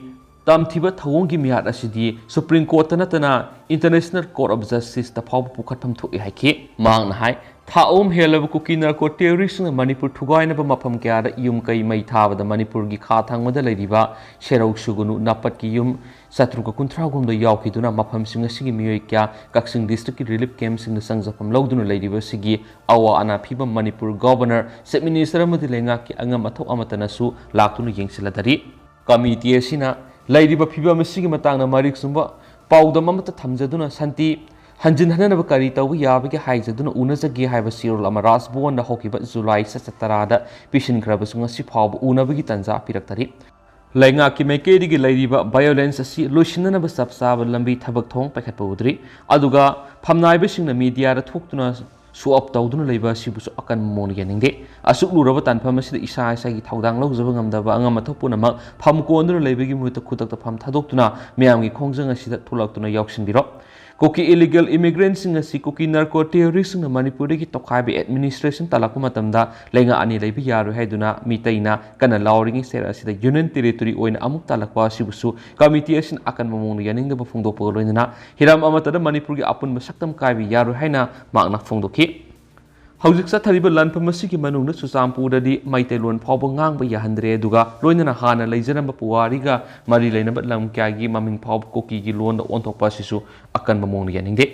ꯇꯝꯊꯤꯕ ꯊꯧꯑꯣꯡꯒꯤ ꯃꯤꯍꯥꯠ ꯑꯁꯤꯗꯤ ꯁꯨꯄ꯭ꯔꯤꯝ ꯀꯣꯔꯠꯇ ꯅꯠꯇꯅ International Court of Justiceꯇ ꯐꯥꯎꯕ ꯄꯨꯈꯠꯐꯝ ꯊꯣꯛꯏ ꯍꯥꯏꯈꯤ꯫ ꯃꯍꯥꯛꯅ ꯍꯥꯏ, ꯊꯥ ꯑꯍꯨꯝ ꯍꯦꯜꯂꯕ ꯀꯨꯀꯤ ꯅꯥꯔꯀꯣ ꯇꯦꯔꯣꯔꯤꯁꯁꯤꯡꯅ ꯃꯅꯤꯄꯨꯔ ꯊꯨꯒꯥꯏꯅꯕ ꯃꯐꯝ ꯀꯌꯥꯗ ꯌꯨꯝ ꯀꯩ ꯃꯩ ꯊꯥꯕꯗ ꯃꯅꯤꯄꯨꯔꯒꯤ ꯈꯥ ꯊꯪꯕꯗ ꯂꯩꯔꯤꯕ ꯁꯦꯔꯧ ꯁꯨꯒꯨꯅꯨ ꯅꯥꯄꯠꯀꯤ ꯌꯨꯝ ꯆꯥꯇ꯭ꯔꯨꯛꯀ ꯀꯨꯟꯊ꯭ꯔꯥ ꯍꯨꯝꯗꯣꯏ ꯌꯥꯎꯈꯤꯗꯨꯅ ꯃꯐꯝꯁꯤꯡ ꯑꯁꯤꯒꯤ ꯃꯤꯑꯣꯏ ꯀꯌꯥ ꯀꯛꯆꯤꯡ ꯗꯤꯁꯇ꯭ꯔꯤꯛꯀꯤ ꯔꯤꯂꯤꯐ ꯀꯦꯝꯞꯁꯤꯡꯗ ꯆꯪꯖꯐꯝ ꯂꯧꯗꯨꯅ ꯂꯩꯔꯤꯕ ꯑꯁꯤꯒꯤ ꯑꯋꯥ ꯑꯅꯥ ꯐꯤꯕꯝ ꯃꯅꯤꯄꯨꯔ ꯒꯣꯚꯔꯅꯔ, ꯆꯤꯐ ꯃꯤꯅꯤꯁꯇꯔ ꯑꯃꯗꯤ ꯂꯩꯉꯥꯛꯀꯤ ꯑꯉꯝ ꯑꯊꯧ ꯑꯃꯠꯇꯅꯁꯨ ꯂꯥꯛꯇꯨꯅ ꯌꯦꯡꯁꯤꯜꯂꯗꯔꯤ꯫ ꯀꯃꯤꯇꯤ ꯑꯁꯤꯅ ꯂꯩꯔꯤꯕ ꯐꯤꯕꯝ ꯑꯁꯤꯒꯤ ꯃꯇꯥꯡꯗ ꯃꯔꯤꯛ ꯆꯨꯝꯕ ꯄꯥꯎꯗꯝ ꯑꯃꯠꯇ ꯊꯝꯖꯗꯨꯅ ꯁꯥꯟꯇꯤ ꯍꯟꯖꯤꯟ ꯍꯟꯅꯅꯕ ꯀꯔꯤ ꯇꯧꯕ ꯌꯥꯕꯒꯦ ꯍꯥꯏꯖꯗꯨꯅ ꯎꯅꯖꯒꯦ ꯍꯥꯏꯕ ꯆꯦꯔꯣꯜ ꯑꯃ ꯔꯥꯖ ꯚꯋꯟꯗ ꯍꯧꯈꯤꯕ ꯖꯨꯂꯥꯏ ꯆꯩꯆꯠ ꯇꯔꯥꯗ ꯄꯤꯁꯤꯟꯈ꯭ꯔꯕꯁꯨ ꯉꯁꯤ ꯐꯥꯎꯕ ꯎꯅꯕꯒꯤ ꯇꯥꯟꯖꯥ ꯄꯤꯔꯛꯇꯔꯤ꯫ ꯂꯩꯉꯥꯛꯀꯤ ꯃꯥꯏꯀꯩꯗꯒꯤ ꯂꯩꯔꯤꯕ violence ꯑꯁꯤ ꯂꯣꯏꯁꯤꯟꯅꯅꯕ ꯆꯞ ꯆꯥꯕ ꯂꯝꯕꯤ ꯊꯕꯛ ꯊꯧꯑꯣꯡ ꯄꯥꯏꯈꯠꯄ ꯎꯗ꯭ꯔꯤ꯫ ꯑꯗꯨꯒ ꯐꯝꯅꯥꯏꯕꯁꯤꯡꯅ ꯃꯤꯗꯤꯌꯥꯗ ꯊꯣꯛꯇꯨꯅ show off ꯇꯧꯗꯨꯅ ꯂꯩꯕ ꯑꯁꯤꯕꯨꯁꯨ ꯑꯀꯟꯕ ꯃꯑꯣꯡꯗ ꯌꯥꯅꯤꯡꯗꯦ꯫ ꯑꯁꯨꯛ ꯂꯨꯔꯕ ꯇꯥꯟꯐꯝ ꯑꯁꯤꯗ ꯏꯁꯥ ꯏꯁꯥꯒꯤ ꯊꯧꯗꯥꯡ ꯂꯧꯖꯕ ꯉꯝꯗꯕ ꯑꯉꯝ ꯑꯊꯧ ꯄꯨꯝꯅꯃꯛ ꯐꯝ ꯀꯣꯟꯗꯨꯅ ꯂꯩꯕꯒꯤ ꯃꯍꯨꯠꯇ ꯈꯨꯗꯛꯇ ꯐꯝ ꯊꯥꯗꯣꯛꯇꯨꯅ ꯃꯤꯌꯥꯝꯒꯤ ꯈꯣꯡꯖꯪ ꯑꯁꯤꯗ ꯊꯣꯛꯂꯛꯇꯨꯅ ꯌꯥꯎꯁꯤꯟꯕꯤꯔꯣ꯫ ꯀꯨꯀꯤ illegal immigrantꯁꯤꯡ ꯑꯁꯤ ꯀꯨꯀꯤ narco terroristꯁꯤꯡꯅ ꯃꯅꯤꯄꯨꯔꯗꯒꯤ ꯇꯣꯈꯥꯏꯕ administration ꯇꯥꯜꯂꯛꯄ ꯃꯇꯝꯗ ꯂꯩꯉꯥꯛ ꯑꯅꯤ ꯂꯩꯕ ꯌꯥꯔꯣꯏ ꯍꯥꯏꯗꯨꯅ ꯃꯤꯇꯩꯅ ꯀꯟꯅ ꯂꯥꯎꯔꯤꯉꯩ ꯁꯦꯔ ꯑꯁꯤꯗ union territory ꯑꯣꯏꯅ ꯑꯃꯨꯛ ꯇꯥꯜꯂꯛꯄ ꯑꯁꯤꯕꯨꯁꯨ ꯀꯃꯤꯇꯤ ꯑꯁꯤꯅ ꯑꯀꯟꯕ ꯃꯑꯣꯡꯗ ꯌꯥꯅꯤꯡꯗꯕ ꯐꯣꯡꯗꯣꯛꯄꯒ ꯂꯣꯏꯅꯅ ꯍꯤꯔꯝ ꯑꯃꯠꯇꯗ ꯃꯅꯤꯄꯨꯔꯒꯤ ꯑꯄꯨꯟꯕ ꯁꯛꯇꯝ ꯀꯥꯏꯕ ꯌꯥꯔꯣꯏ ꯍꯥꯏꯅ ꯃꯍꯥꯛꯅ ꯐꯣꯡꯗꯣꯛꯈꯤ꯫ ꯍꯧꯖꯤꯛ ꯆꯠꯊꯔꯤꯕ ꯂꯥꯟꯐꯝ ꯑꯁꯤꯒꯤ ꯃꯅꯨꯡꯗ ꯆꯨꯔꯆꯥꯟꯄꯨꯔꯗꯗꯤ ꯃꯩꯇꯩꯂꯣꯟ ꯐꯥꯎꯕ ꯉꯥꯡꯕ ꯌꯥꯍꯟꯗ꯭ꯔꯦ, ꯑꯗꯨꯒ ꯂꯣꯏꯅꯅ ꯍꯥꯟꯅ ꯂꯩꯖꯔꯝꯕ ꯄꯨꯋꯥꯔꯤꯒ ꯃꯔꯤ ꯂꯩꯅꯕ ꯂꯝ ꯀꯌꯥꯒꯤ ꯃꯃꯤꯡ ꯐꯥꯎꯕ ꯀꯨꯀꯤꯒꯤ ꯂꯣꯟꯗ ꯑꯣꯟꯊꯣꯛꯄ ꯑꯁꯤꯁꯨ ꯑꯀꯟꯕ ꯃꯑꯣꯡꯗ ꯌꯥꯅꯤꯡꯗꯦ꯫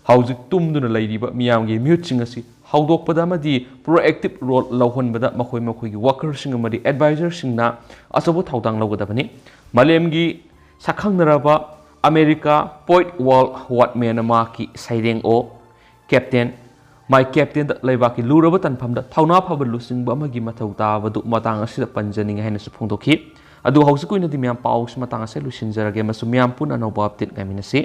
ꯍꯧꯖꯤꯛ ꯇꯨꯝꯗꯨꯅ ꯂꯩꯔꯤꯕ ꯃꯤꯌꯥꯝꯒꯤ ꯃꯤꯍꯨꯠꯁꯤꯡ ꯑꯁꯤ ꯍꯧꯗꯣꯛꯄꯗ ꯑꯃꯗꯤ proactive role ꯂꯧꯍꯟꯕꯗ ꯃꯈꯣꯏ ꯃꯈꯣꯏꯒꯤ workerꯁꯤꯡ ꯑꯃꯗꯤ advisorꯁꯤꯡꯅ ꯑꯆꯧꯕ ꯊꯧꯗꯥꯡ ꯂꯧꯒꯗꯕꯅꯤ꯫ ꯃꯥꯂꯦꯝꯒꯤ ꯁꯛꯈꯪꯅꯔꯕ ꯑꯃꯦꯔꯤꯀꯥ Poet World Watchmanꯅ ꯃꯍꯥꯛꯀꯤ ꯁꯩꯔꯦꯡ ꯑꯣ Captain, My Captainꯗ ꯂꯩꯕꯥꯛꯀꯤ ꯂꯨꯔꯕ ꯇꯥꯟꯐꯝꯗ ꯊꯧꯅꯥ ꯐꯕ ꯂꯨꯆꯤꯡꯕ ꯑꯃꯒꯤ ꯃꯊꯧ ꯇꯥꯕꯗꯨ ꯃꯇꯥꯡ ꯑꯁꯤꯗ ꯄꯟꯖꯅꯤꯡꯉꯤ ꯍꯥꯏꯅꯁꯨ ꯐꯣꯡꯗꯣꯛꯈꯤ꯫ ꯑꯗꯨ ꯍꯧꯖꯤꯛꯀꯤ ꯑꯣꯏꯅꯗꯤ ꯃꯌꯥꯝ ꯄꯥꯎꯁꯤ ꯃꯇꯥꯡ ꯑꯁꯤꯗ ꯂꯣꯏꯁꯤꯟꯖꯔꯒꯦ ꯑꯃꯁꯨꯡ ꯃꯌꯥꯝ ꯄꯨꯟꯅ ꯑꯅꯧꯕ update ꯉꯥꯏꯃꯤꯟꯅꯁꯤ꯫